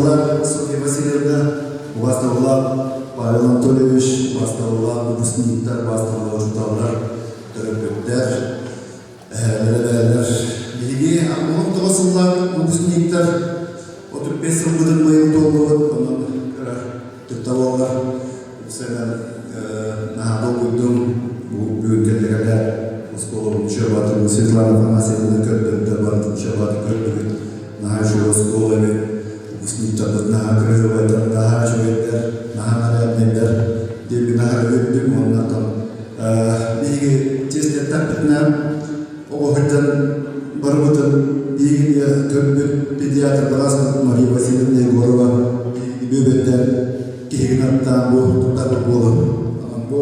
Убастабыллаах Софья Васильевна, убастабыллаах Павел Анатольевич, убастабыллаах выпускниктар, убастабыллаах учууталлар, төрөппүттэр, эһээлэр, эбээлэр. Биһиги 19 сыллаах выпускниктар 35 сылбытын быйыл туоллубут, онон кыра туттабыллар. Үксэнэн наһаа долгуйдум бу бүгүн кэллэгэлэр оскуолабыт учебатын Светлана Афанасьевна көрдөрдө барытын учебатын көрдүбүт наһаа үчүгэй оскуола эбит выпускниктарбыт наһаа кыраһыабайдар наһаа үчүгэйдэр наһаа наряднайдар диэбин наһаа үөрдүм уонна биһиги чиэстэттахпытына оҕо сылдьан барыбытын биһиги көрбүт педиатр быраас Мария Васильевна Егорова бүөбэйдээн киһигин аттаан бу туттарбыт буолан бу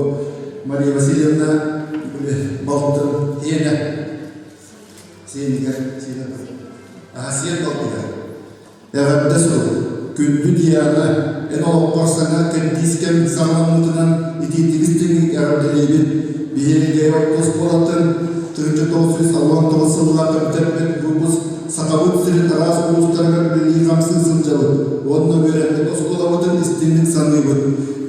Мария Васильевна балтын иэнэ сиэнигэр сиэнэ сиэн балтыгар Эҕэрдэ сурук, күндү Диана, эн олоххор саҥа кэрдиис кэм саҕаламмытынан итиитигис тэҥник эҕэрдэлиибит. Биһиги орто оскуолатын 1969 сыллаах бүтэрбит выпуск Сахабыт сирин араас улуустарыгар үлэлии-хамсыы сылдьабыт уонна үөрэммит оскуолабытын истиҥник саныыбыт.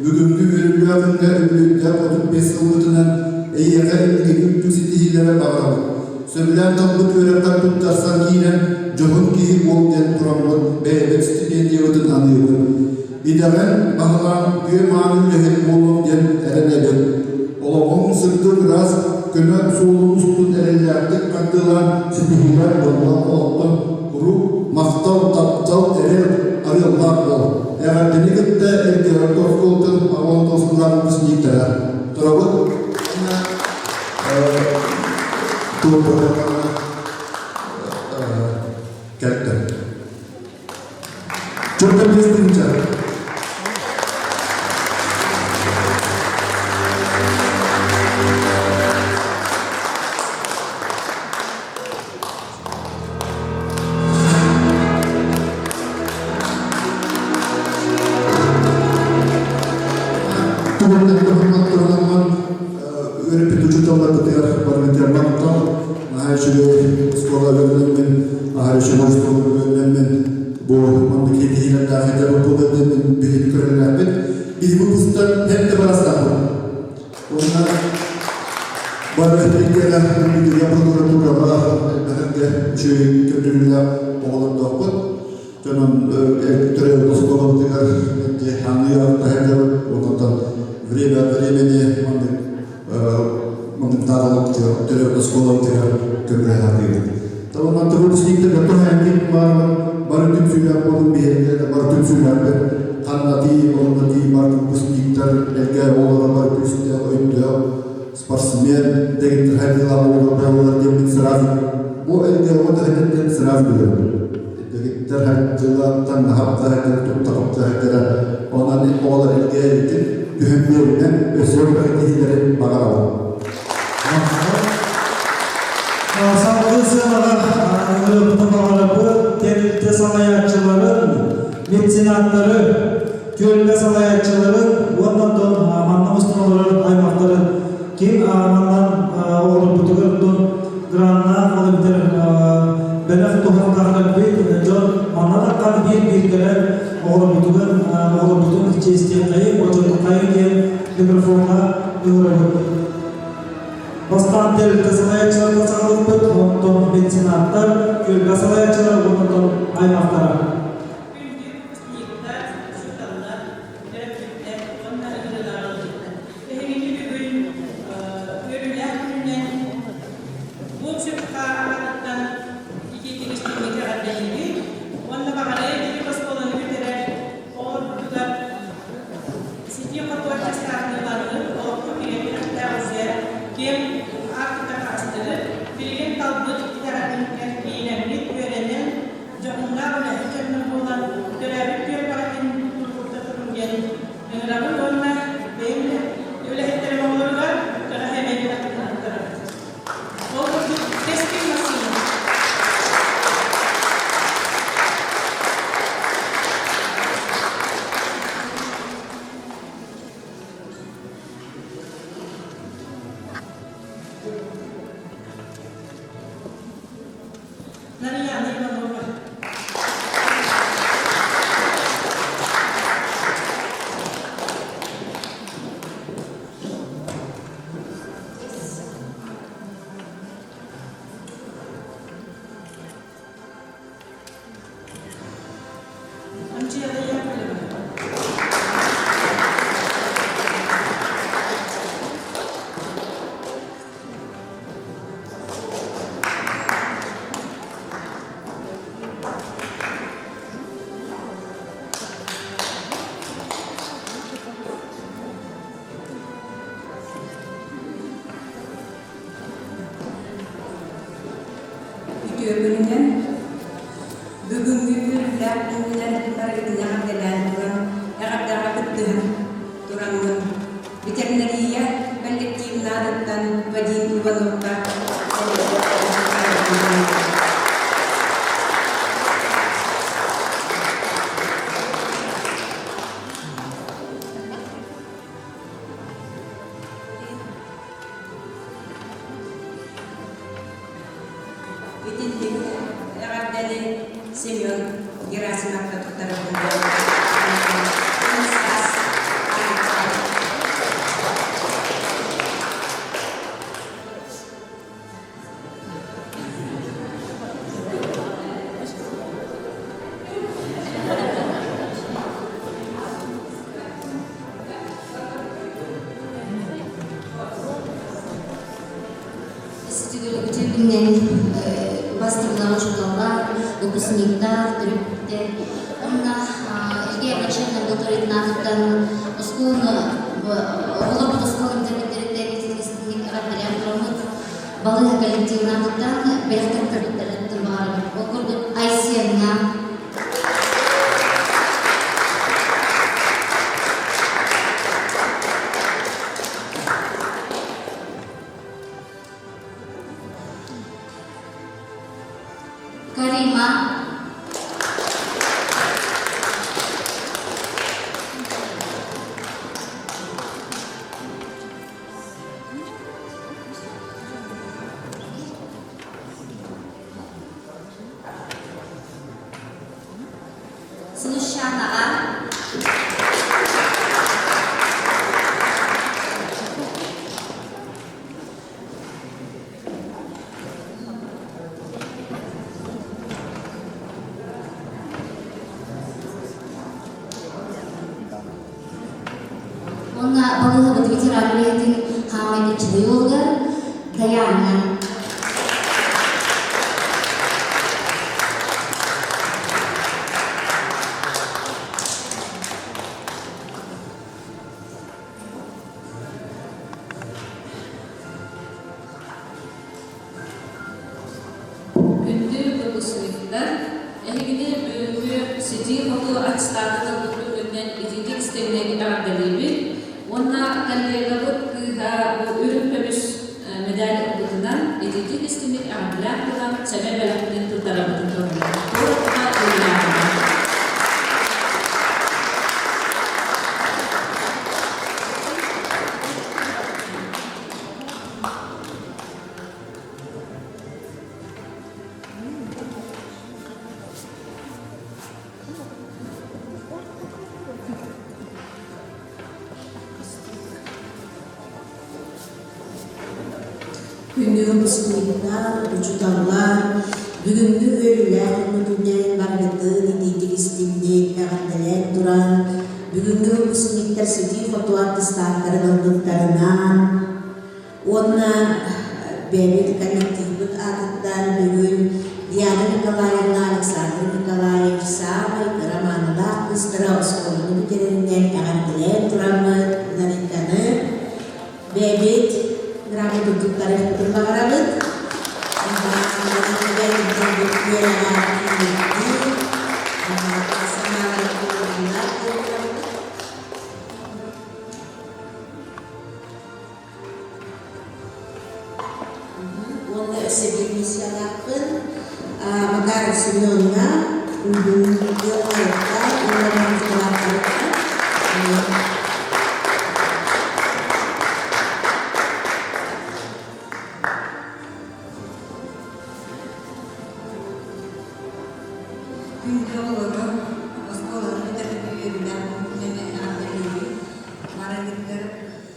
Бүгүҥҥү үөрүүлээх күҥҥэ үбүлүөйдээх 35 сылбытынан эйиэхэ инники үрдүк ситиһиилэри баҕарабыт. Сөбүлээн талбыт үөрэххэр туттарсан киирэн, дьоһун киһи буол диэн тураммыт бэйэбит стипендиябытын аныыбыт. Идэҕин баһылаан үтүө-мааны үлэһит буолуом диэн эрэнэбин. Олоҕуҥ сырдык ыраас көмө суолун устун эрэллээхтик хардыылаан ситиһиилэр буолла олохтон куруук махтал, таптал, эрэл арыаллаах буол. Эҕэрдэни кытта Эльдорадо оскуолатын 19 сыллаах выпускниктара. Турабыт Кэлтэ. Чурта бестинча. Үөрэппит учууталларбытыгар барыбытыгар махтал. Наһаа үчүгэй оскуола үөрэнэммин, наһаа үчүгэй оскуола үөрэнэммин, бу маннык киһилэрдээх этэ буолуо диэн биһиги көрүннээхпит. Биһиги выпусктан һэм да барастаахпыт. Уонна бары бииргэ бииргэ прокуратураҕа элбэхэргэ үчүгэй көрдөрүүлээх оҕолордоохпут. Дьонун төрөөбүт оскуолабытыгар аныйар таһырдьабыт онтон время от времени маннык маннык наадалабытыгар төрөөбүт оскуолабытыгар көмөлөһө сатыыбыт. Табанан выпускниктарга туһаайбыт баарбын бары түмсүүлээх буолун биһиэхэ бары түмсүүлээхпит ханнатыы оннатыы бар выпускниктар эргэ оҕолоро бары күүстээх өйдөөх спортсмен дэгиттэр хайдыылаах оҕолор буолаллар диэммин сразу бу элгэ оҕо таһыттан сразу билэбин дэгиттэр хайдыылаахтан наһап таһыттан туттахап таһыттара онон оҕолор элгэ итин түһэн биэринэн өссө киһилэрин баҕарабын. Салгыы сыанаҕа ыҥырыппытын баҕарабыт тэрилтэ салайааччыларын, меценаттары, түөлбэ салайааччыларын уонна оттон манна мустан олорор аймахтарын ким маннан оҕолорбутугар оттон граннаах ол эбэтэр бэлэх туһахтаах кэлбит дьон манна таххан биир-биир кэлэн оҕолорбутугар оҕолорбутун чиэстиэххэйиҥ, бочуоттуххайыҥ диэн микрофоҥҥа ыҥырабыт. Бастаан тэрилтэ салайааччыларга саҕалыппыт, онтон меценаттар, күөлгэ салайааччылар уонна онтон аймахтара. Күндү выпускниктар, учууталлар, төрөппүттэр уонна ыҥырыылаах ыалдьыттар. Эһигини бүгүн үөрүүлээх күнүнэн Бобчукка аатыттан итиитик истиҥник эҕэрдэлиибит уонна баҕарыа этибит оскуоланы бүтэрэр оҕолорбутугар Ситии хотуор частаахтыыларгыт олоххо кириэппэхтээх үсэ киэҥ аартыкка таҕыстыгыт, билигин талбыт итэҕэтиҥҥэ киинэммит үөрэнэн. Үтүө күнүнэн! Бүгүҥҥү үөрүүлээх күнүнэн барыгытын эҕэрдэлээн туран, эҕэрдэҕэ кыттыһан тураммын, ветеринария коллективын аатыттан Вадим Ивановка Итинник эҕэрдэни Семен Герасимовка туттарабын саас Үтүө күнүнэн бастыҥнар учууталлар, выпускниктар, төрөппүттэр. Онно Илья Иванович лабораториятыттан оскуоланы оҕолорбут оскуола бүтэрбиттэриттэн ититик эҕэрдэлээн тураммыт балыыһа коллективынаатыттан бэлэхтэр көрбүттэрин баҕарабыт. Ол курдук Айсенна Карима Сулусчанаҕа Уонна балыыһабыт ветеран үлэһитин хаамай кыччыгый Дайаана. Күндү выпускниктар, эһигини бүгүҥҥү ситии-хотуу аттестатын ылбыт күҥҥүтүнэн итиитик истиҥник эҕэрдэлиибит уонна коллегабыт кыыһа бу үрүҥ көмүс медаль ылбытынан итиитик истиҥник эҕэрдэлээн туран сэмэй бэлэхпитин туттарабытын туһунан туох да үөрүйэҕинэн. Күндү выпускниктар, учууталлар, бүгүҥҥү үөрүүлээх күммүтүнэн барыгытын итиитик истиҥник эҕэрдэлээн туран, бүгүҥҥү выпускниктар ситии-хотуу аттестаттарын ылбыттарынан уонна бэйэбит коллективбыт аатыттан бүгүн Диана Николаевна, Александр Николаевич саамай кыра маанылаах кыыстара оскуоланы бүтэрэринэн эҕэрдэлээн тураммыт Нариканы Бэйэбит грамота туттарыахпытын баҕарабыт. Уонна өссө биир миссиялаахпын. Макаров Семенҥа, Елкаевка уонна Николаевка. Күндү оҕолорум, оскуоланы бүтэрбит үөрүүлээх күнүнэн эҕэрдэлиибин. Барыгытыгар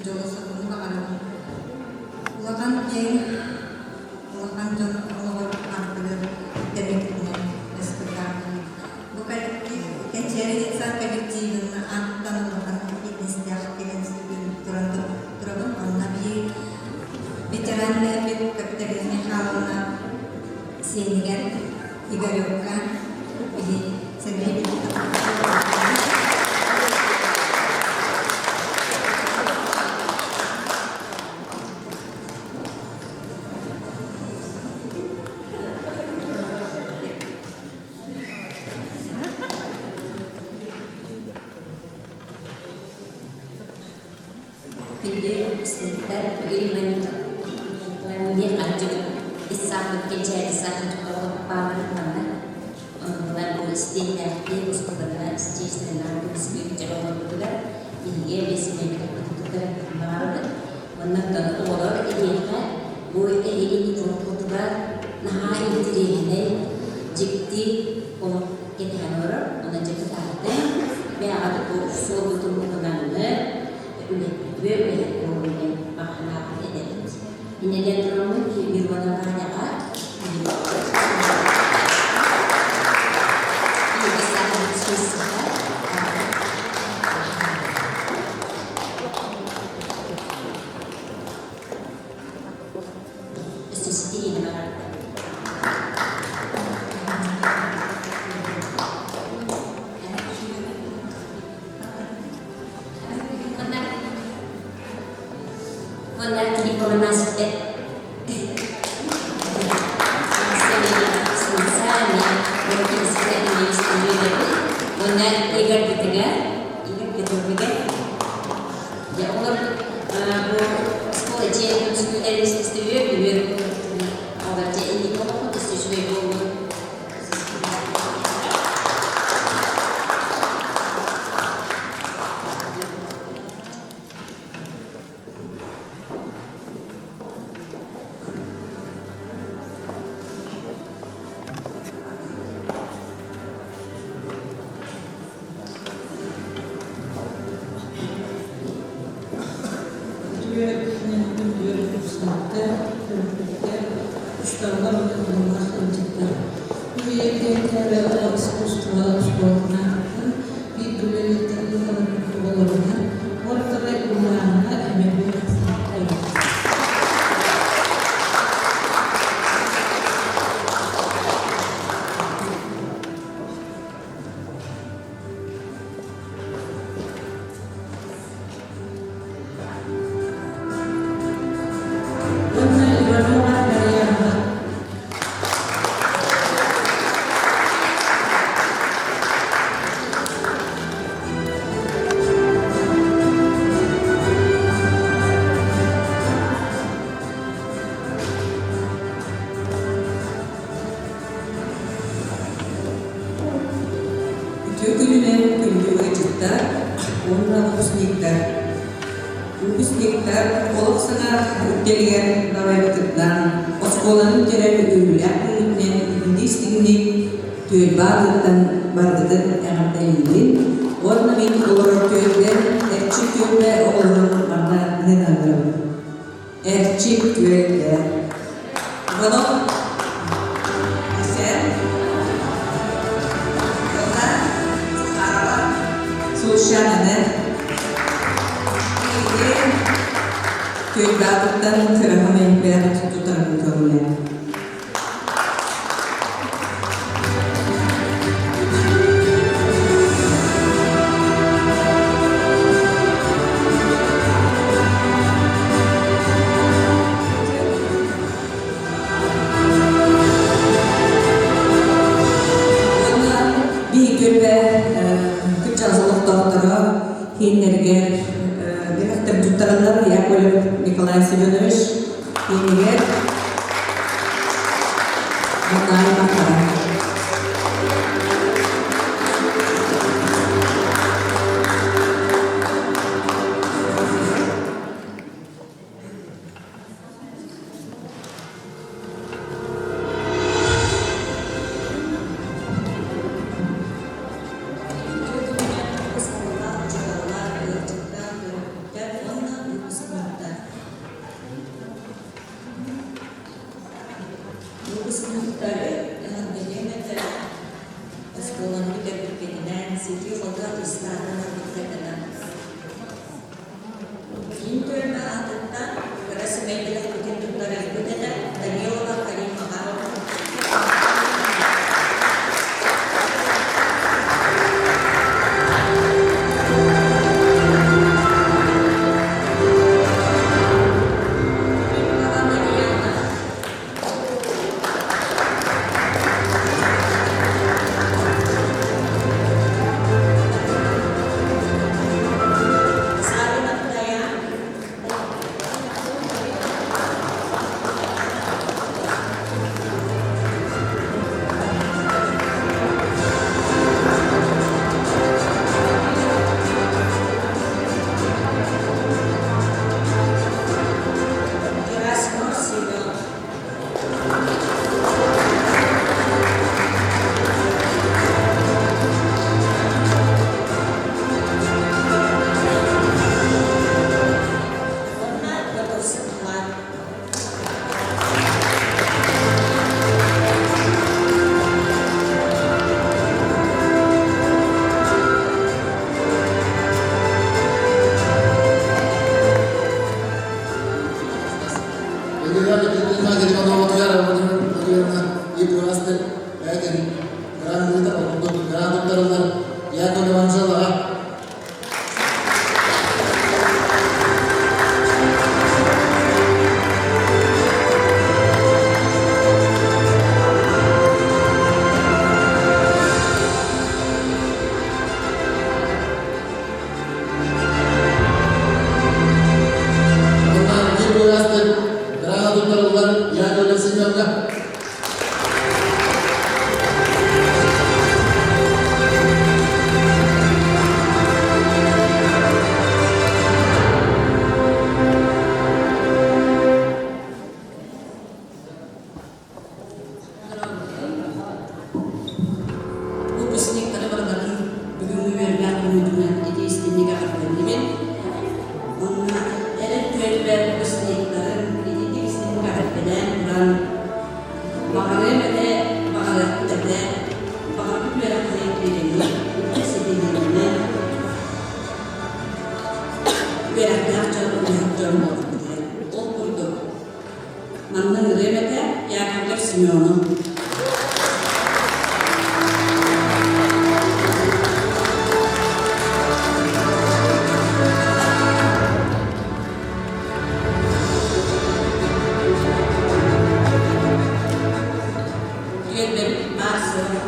дьолу-соргуну баҕарабын. Улахан киэҥ, улахан дьон олоҕор ардыгар тэбиҥҥинэн СПК-бын. Бу коллектив, Кэнчээри детсад коллективын ааттан улахан фитнестээх кэлэн туран турабын. Онно биир ветеран эбит Капиталина Михайловна сиэнигэр Игоревка биһи сэмэй Күндү выпускниктар, бүгүн ханчык ис сааппыт кэнчээри саахаччылар бааларын манна оннулар бу истиэннээхтии устуларына исчиэстэннээх көмүскүү дьоҕолорбутугар биһиги бэсимэбит баҕарабыт. Уонна оҕолор эһиэхэ бу эһигини олоххутугар наһаа интириэһинэй, дьикти олох кэтэһэн олорор. Онон дьэ кытаатыҥ, бэйэҕит бу суолгутун булунанны үлэһит үлэһит буолун диэн баҕа этэбит. Иннэлэн тураммын Милана Ваняҕа Өссө ситиһиини баҕарда. Уонна Филипповна ситэ Уонна Игорь Бытыга, Игорь Петровига, дьэ олор бу оскуола дьиэ көмүскүүлэрин истибиэ бүгүн олор дьэ инники олоххут өссө үчүгэй буоллун. Үтүө күнүнэн күндү выпускниктар, төрөппүттэр, учууталлар уонна тыллаах ыалдьыттар. Бу үйэтээҕи искусство оскуолатынаахпын биир көлүөнэттэн ыалларбыт оҕолорунан уонна Ульяна эмэбин Уонна Иванова Марианна. Үтүө күнүнэн күндү ыалдьыттар уонна выпускниктар. Выпускниктар олох саҥа үктэлигэр далайбытынан оскуоланы бүтэрэр үөрүүлээх күҥҥүтүнэн итинник-истиҥник түөлбэ аатыттан барыгытын эҕэрдэлиибин уонна мин олорор түөлбэм Эрчик түөлбэ оҕолорун манна ыҥырабын. Эрчик түөлбэ. Иванов Асен Роза Захарова Сулшананы Түөлбэ аатыттан кыраһа мэйбээх тутарын көрүлэр. Уонна биир кырдьаҕас олохтоохторо кииннэригэр бэлэхтэр туттараллар Яковлев Николай Семенович киинигэр Наталья Макарова. Үтүө күнүнэн оскуолалаах учууталлар, ыалдьыттар, төрөппүттэр уонна выпускниктар. Выпускниктары эҕэрдэлиэм этэ оскуоланы бүтэрбиккитинэн, ситии-хотуу аттестатын ылбыккытынан. Киин түөлбэ аатыттан кыра сэмэй бэлэхпитин туттарыахпыт этэ Данилова Каримаҕа. Филиппова Марияна. Савинов Даян. курдук грант туттарыллар Яковлева Анжелаҕа. Онно биир быраастык грант туттарыллар Яковлев Семеновна. Выпускниктары барыларын бүгүҥҥү үөрүүлээх күммүтүнэн итии-истиҥник эҕэрдэлиибин. Уонна эрэл түөлбэ выпускниктарын итиитик-истиҥник эҕэрдэлээн туран, баҕарыам этэ, баҕарыахпыт этэ, баҕарбыт үөрэхтэрин киирэҥҥит, үрдүк ситиһиилэринэн үөрэхтээх дьон, үлэһит дьон буоларбытыгар. Ол курдук, манна ырыам этэ Яковлев Семену. Түөлбэбит баар-суох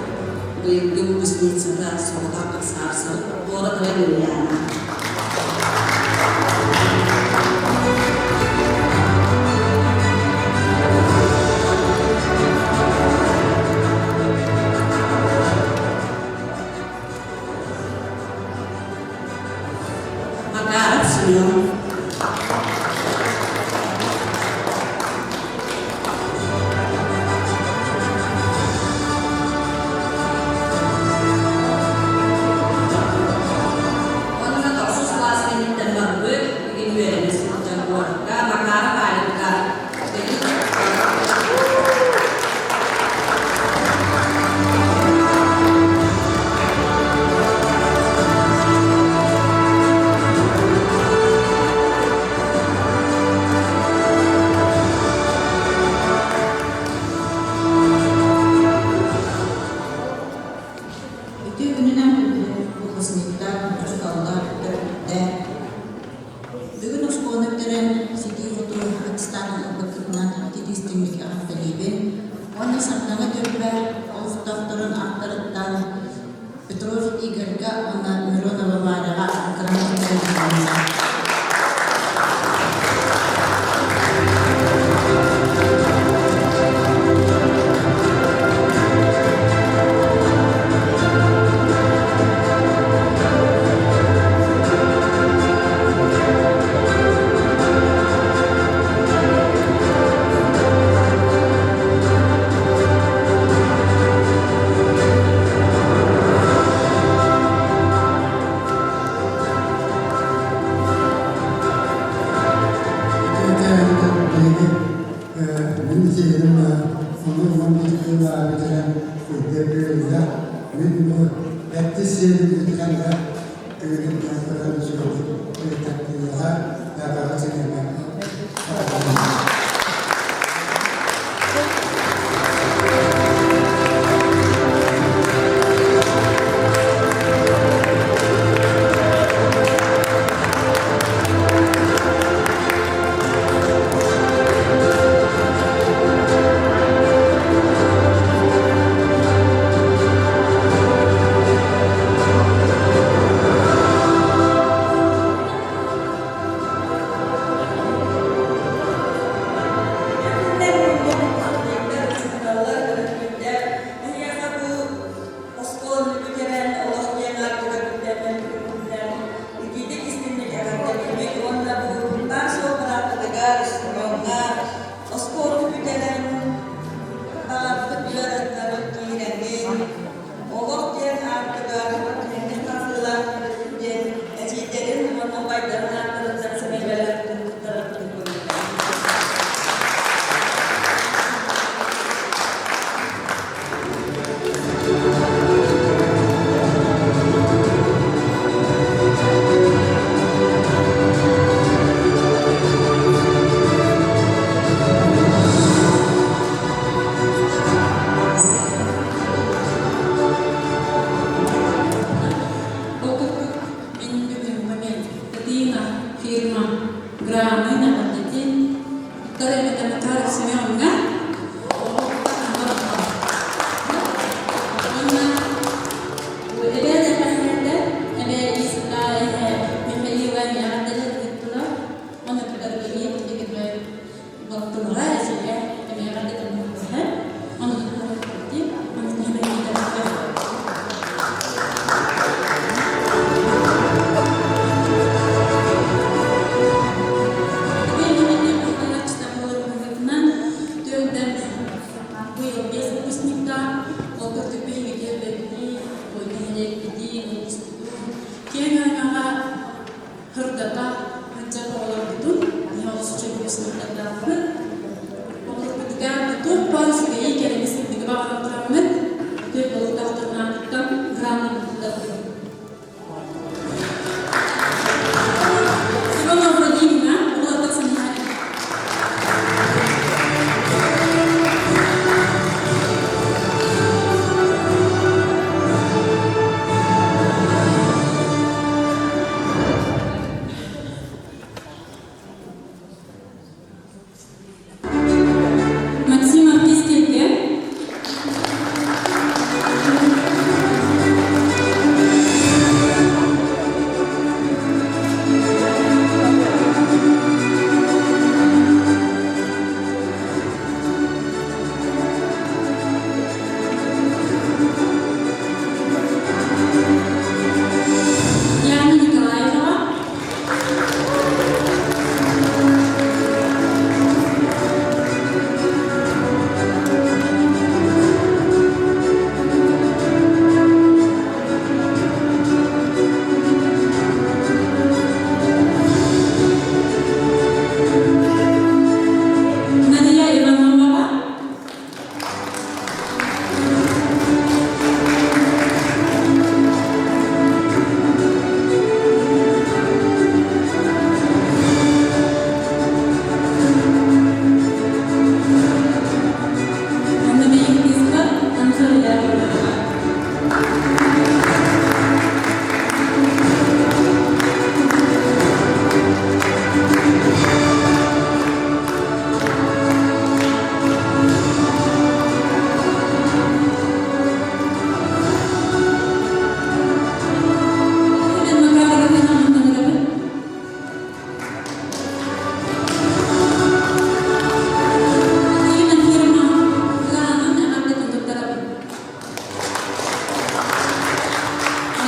быйылгы выпускницата соҕотох ыксаарсар Туора Ульяна. Макаров Семен. Уонна тохсус кылаас кэнниттэн барбыт, бүгүн үөрэнэ сылдьар куоракка Макаров Алика. Үтүө күнүнэн выпускниктар, учууталлар, төрөппүттэр. Бүгүн оскуоланы бүтэрэн ситии-хотуу аттестатын ылбыккытынан ититии-истиҥник эҕэрдэлиибин уонна Сардаҥа түөлбэ олохтоохторун ааттарыттан Петров Игорьга уонна Миронова Варяҕа грамота туттарылынна. Мин сиэним онон бүтэрэн үрдэ Мин бу эттис сиэним бүтэрэн тыынын үчүгэйдик даҕаҕа синэмэ.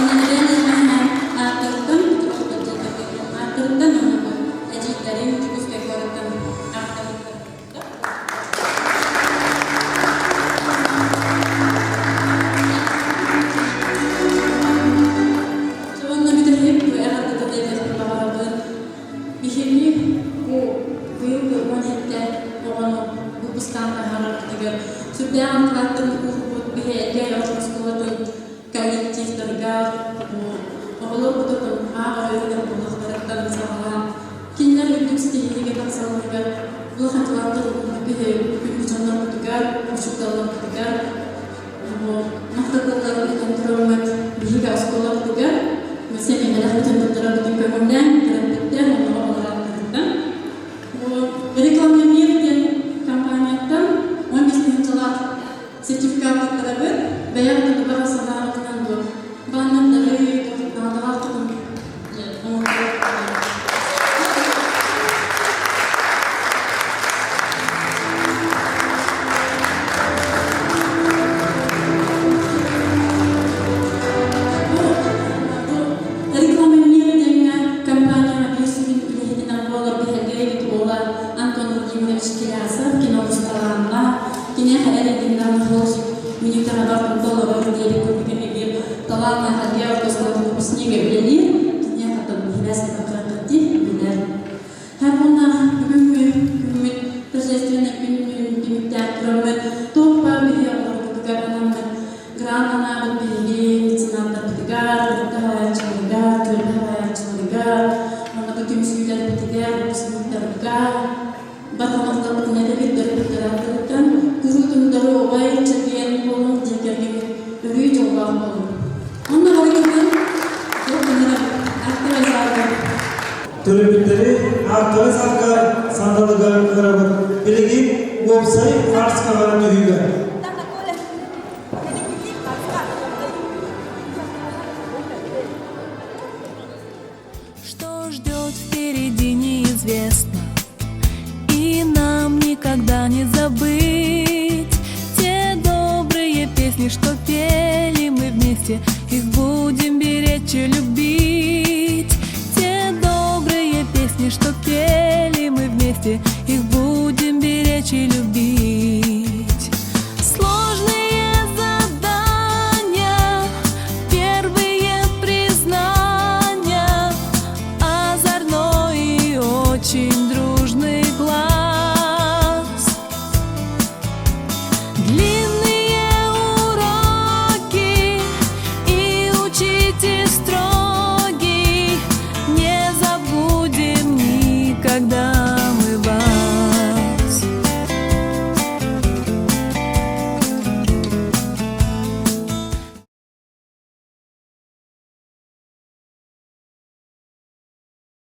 Онно эбээн эһэм ааттарыттан Петровтар дьиэ кэргэнин ааттарыттан уонна бу эдьиийдэрим Дьокуускай куораттан ааттарыттан Уонна бүтэһик бу эҕэрдэ этиэхпин баҕарабын. Биһиги бу быйылгы 17 оҕону выпускаан таһаарарбытыгар сүрдээх кылааттарын уурбут биһи Элгээйи орто оскуолатын коллективтарыгар оҕолорбутун ааҕар үөрэнэр буолуохтарыттан саҕалаан кинилэр үрдүк ситиһиигэ тахсалларыгар улахан кылааттары уурбут биһи күндү дьоннорбутугар, учууталларбытыгар махталларын этэн тураммыт биһиги оскуолабытыгар сэмэнэлэх бүтэн туттарарбытын көҥүллээн төрөппүттэр онно оҕолор Реклама Мир диэн компанияттан 15 тыһыынчалаах сертификат туттарабыт. Бэйэм тутуга санаабытынан бу баннердары наадалаах тутум оҥорбут. Реклама Мир диэҥҥэ компанияҕа биир сүрүн үлэһитинэн буолар биһэргээбит уола Антон Владимирович Кирясов кино усталаанна киниэхэ эрэгиннэн художник минутаҕа бардым толорор диэри курдук эмиэ талааннаах Альберт оскуолатын выпускнига үлэлиир киниэхэ биһилэс билэр. Һэр уонна бүгүҥҥү күммүт торжественный күнүн түмүктээх тураммыт туох баар биһиги оҕолорбутугар анаммыт грант анаабыт биһиги меценаттарбытыгар, тэрилтэ салайааччыларыгар, түөлбэ салайааччыларыгар, уонна бу түмсүүлэрбитигэр, выпускниктарга барҕамахталбытын этэбит төрөппүттэр куруутун доруобай, чэгиэн буолуҥ, дьиэ кэргэҥҥит өрүү дьоллоох буолуҥ. Онно барыгытын туох артыгай саарга Төрөппүттэри артыгай саарга сандалыга ыҥырабыт. Билигин уопсай хаартыскаҕа түһүүгэ. Что ждет впереди, неизвестно. И нам никогда не забыть те добрые песни, что пели мы вместе. Их будем беречь и любить. Те добрые песни, что пели мы вместе, их будем беречь и любить.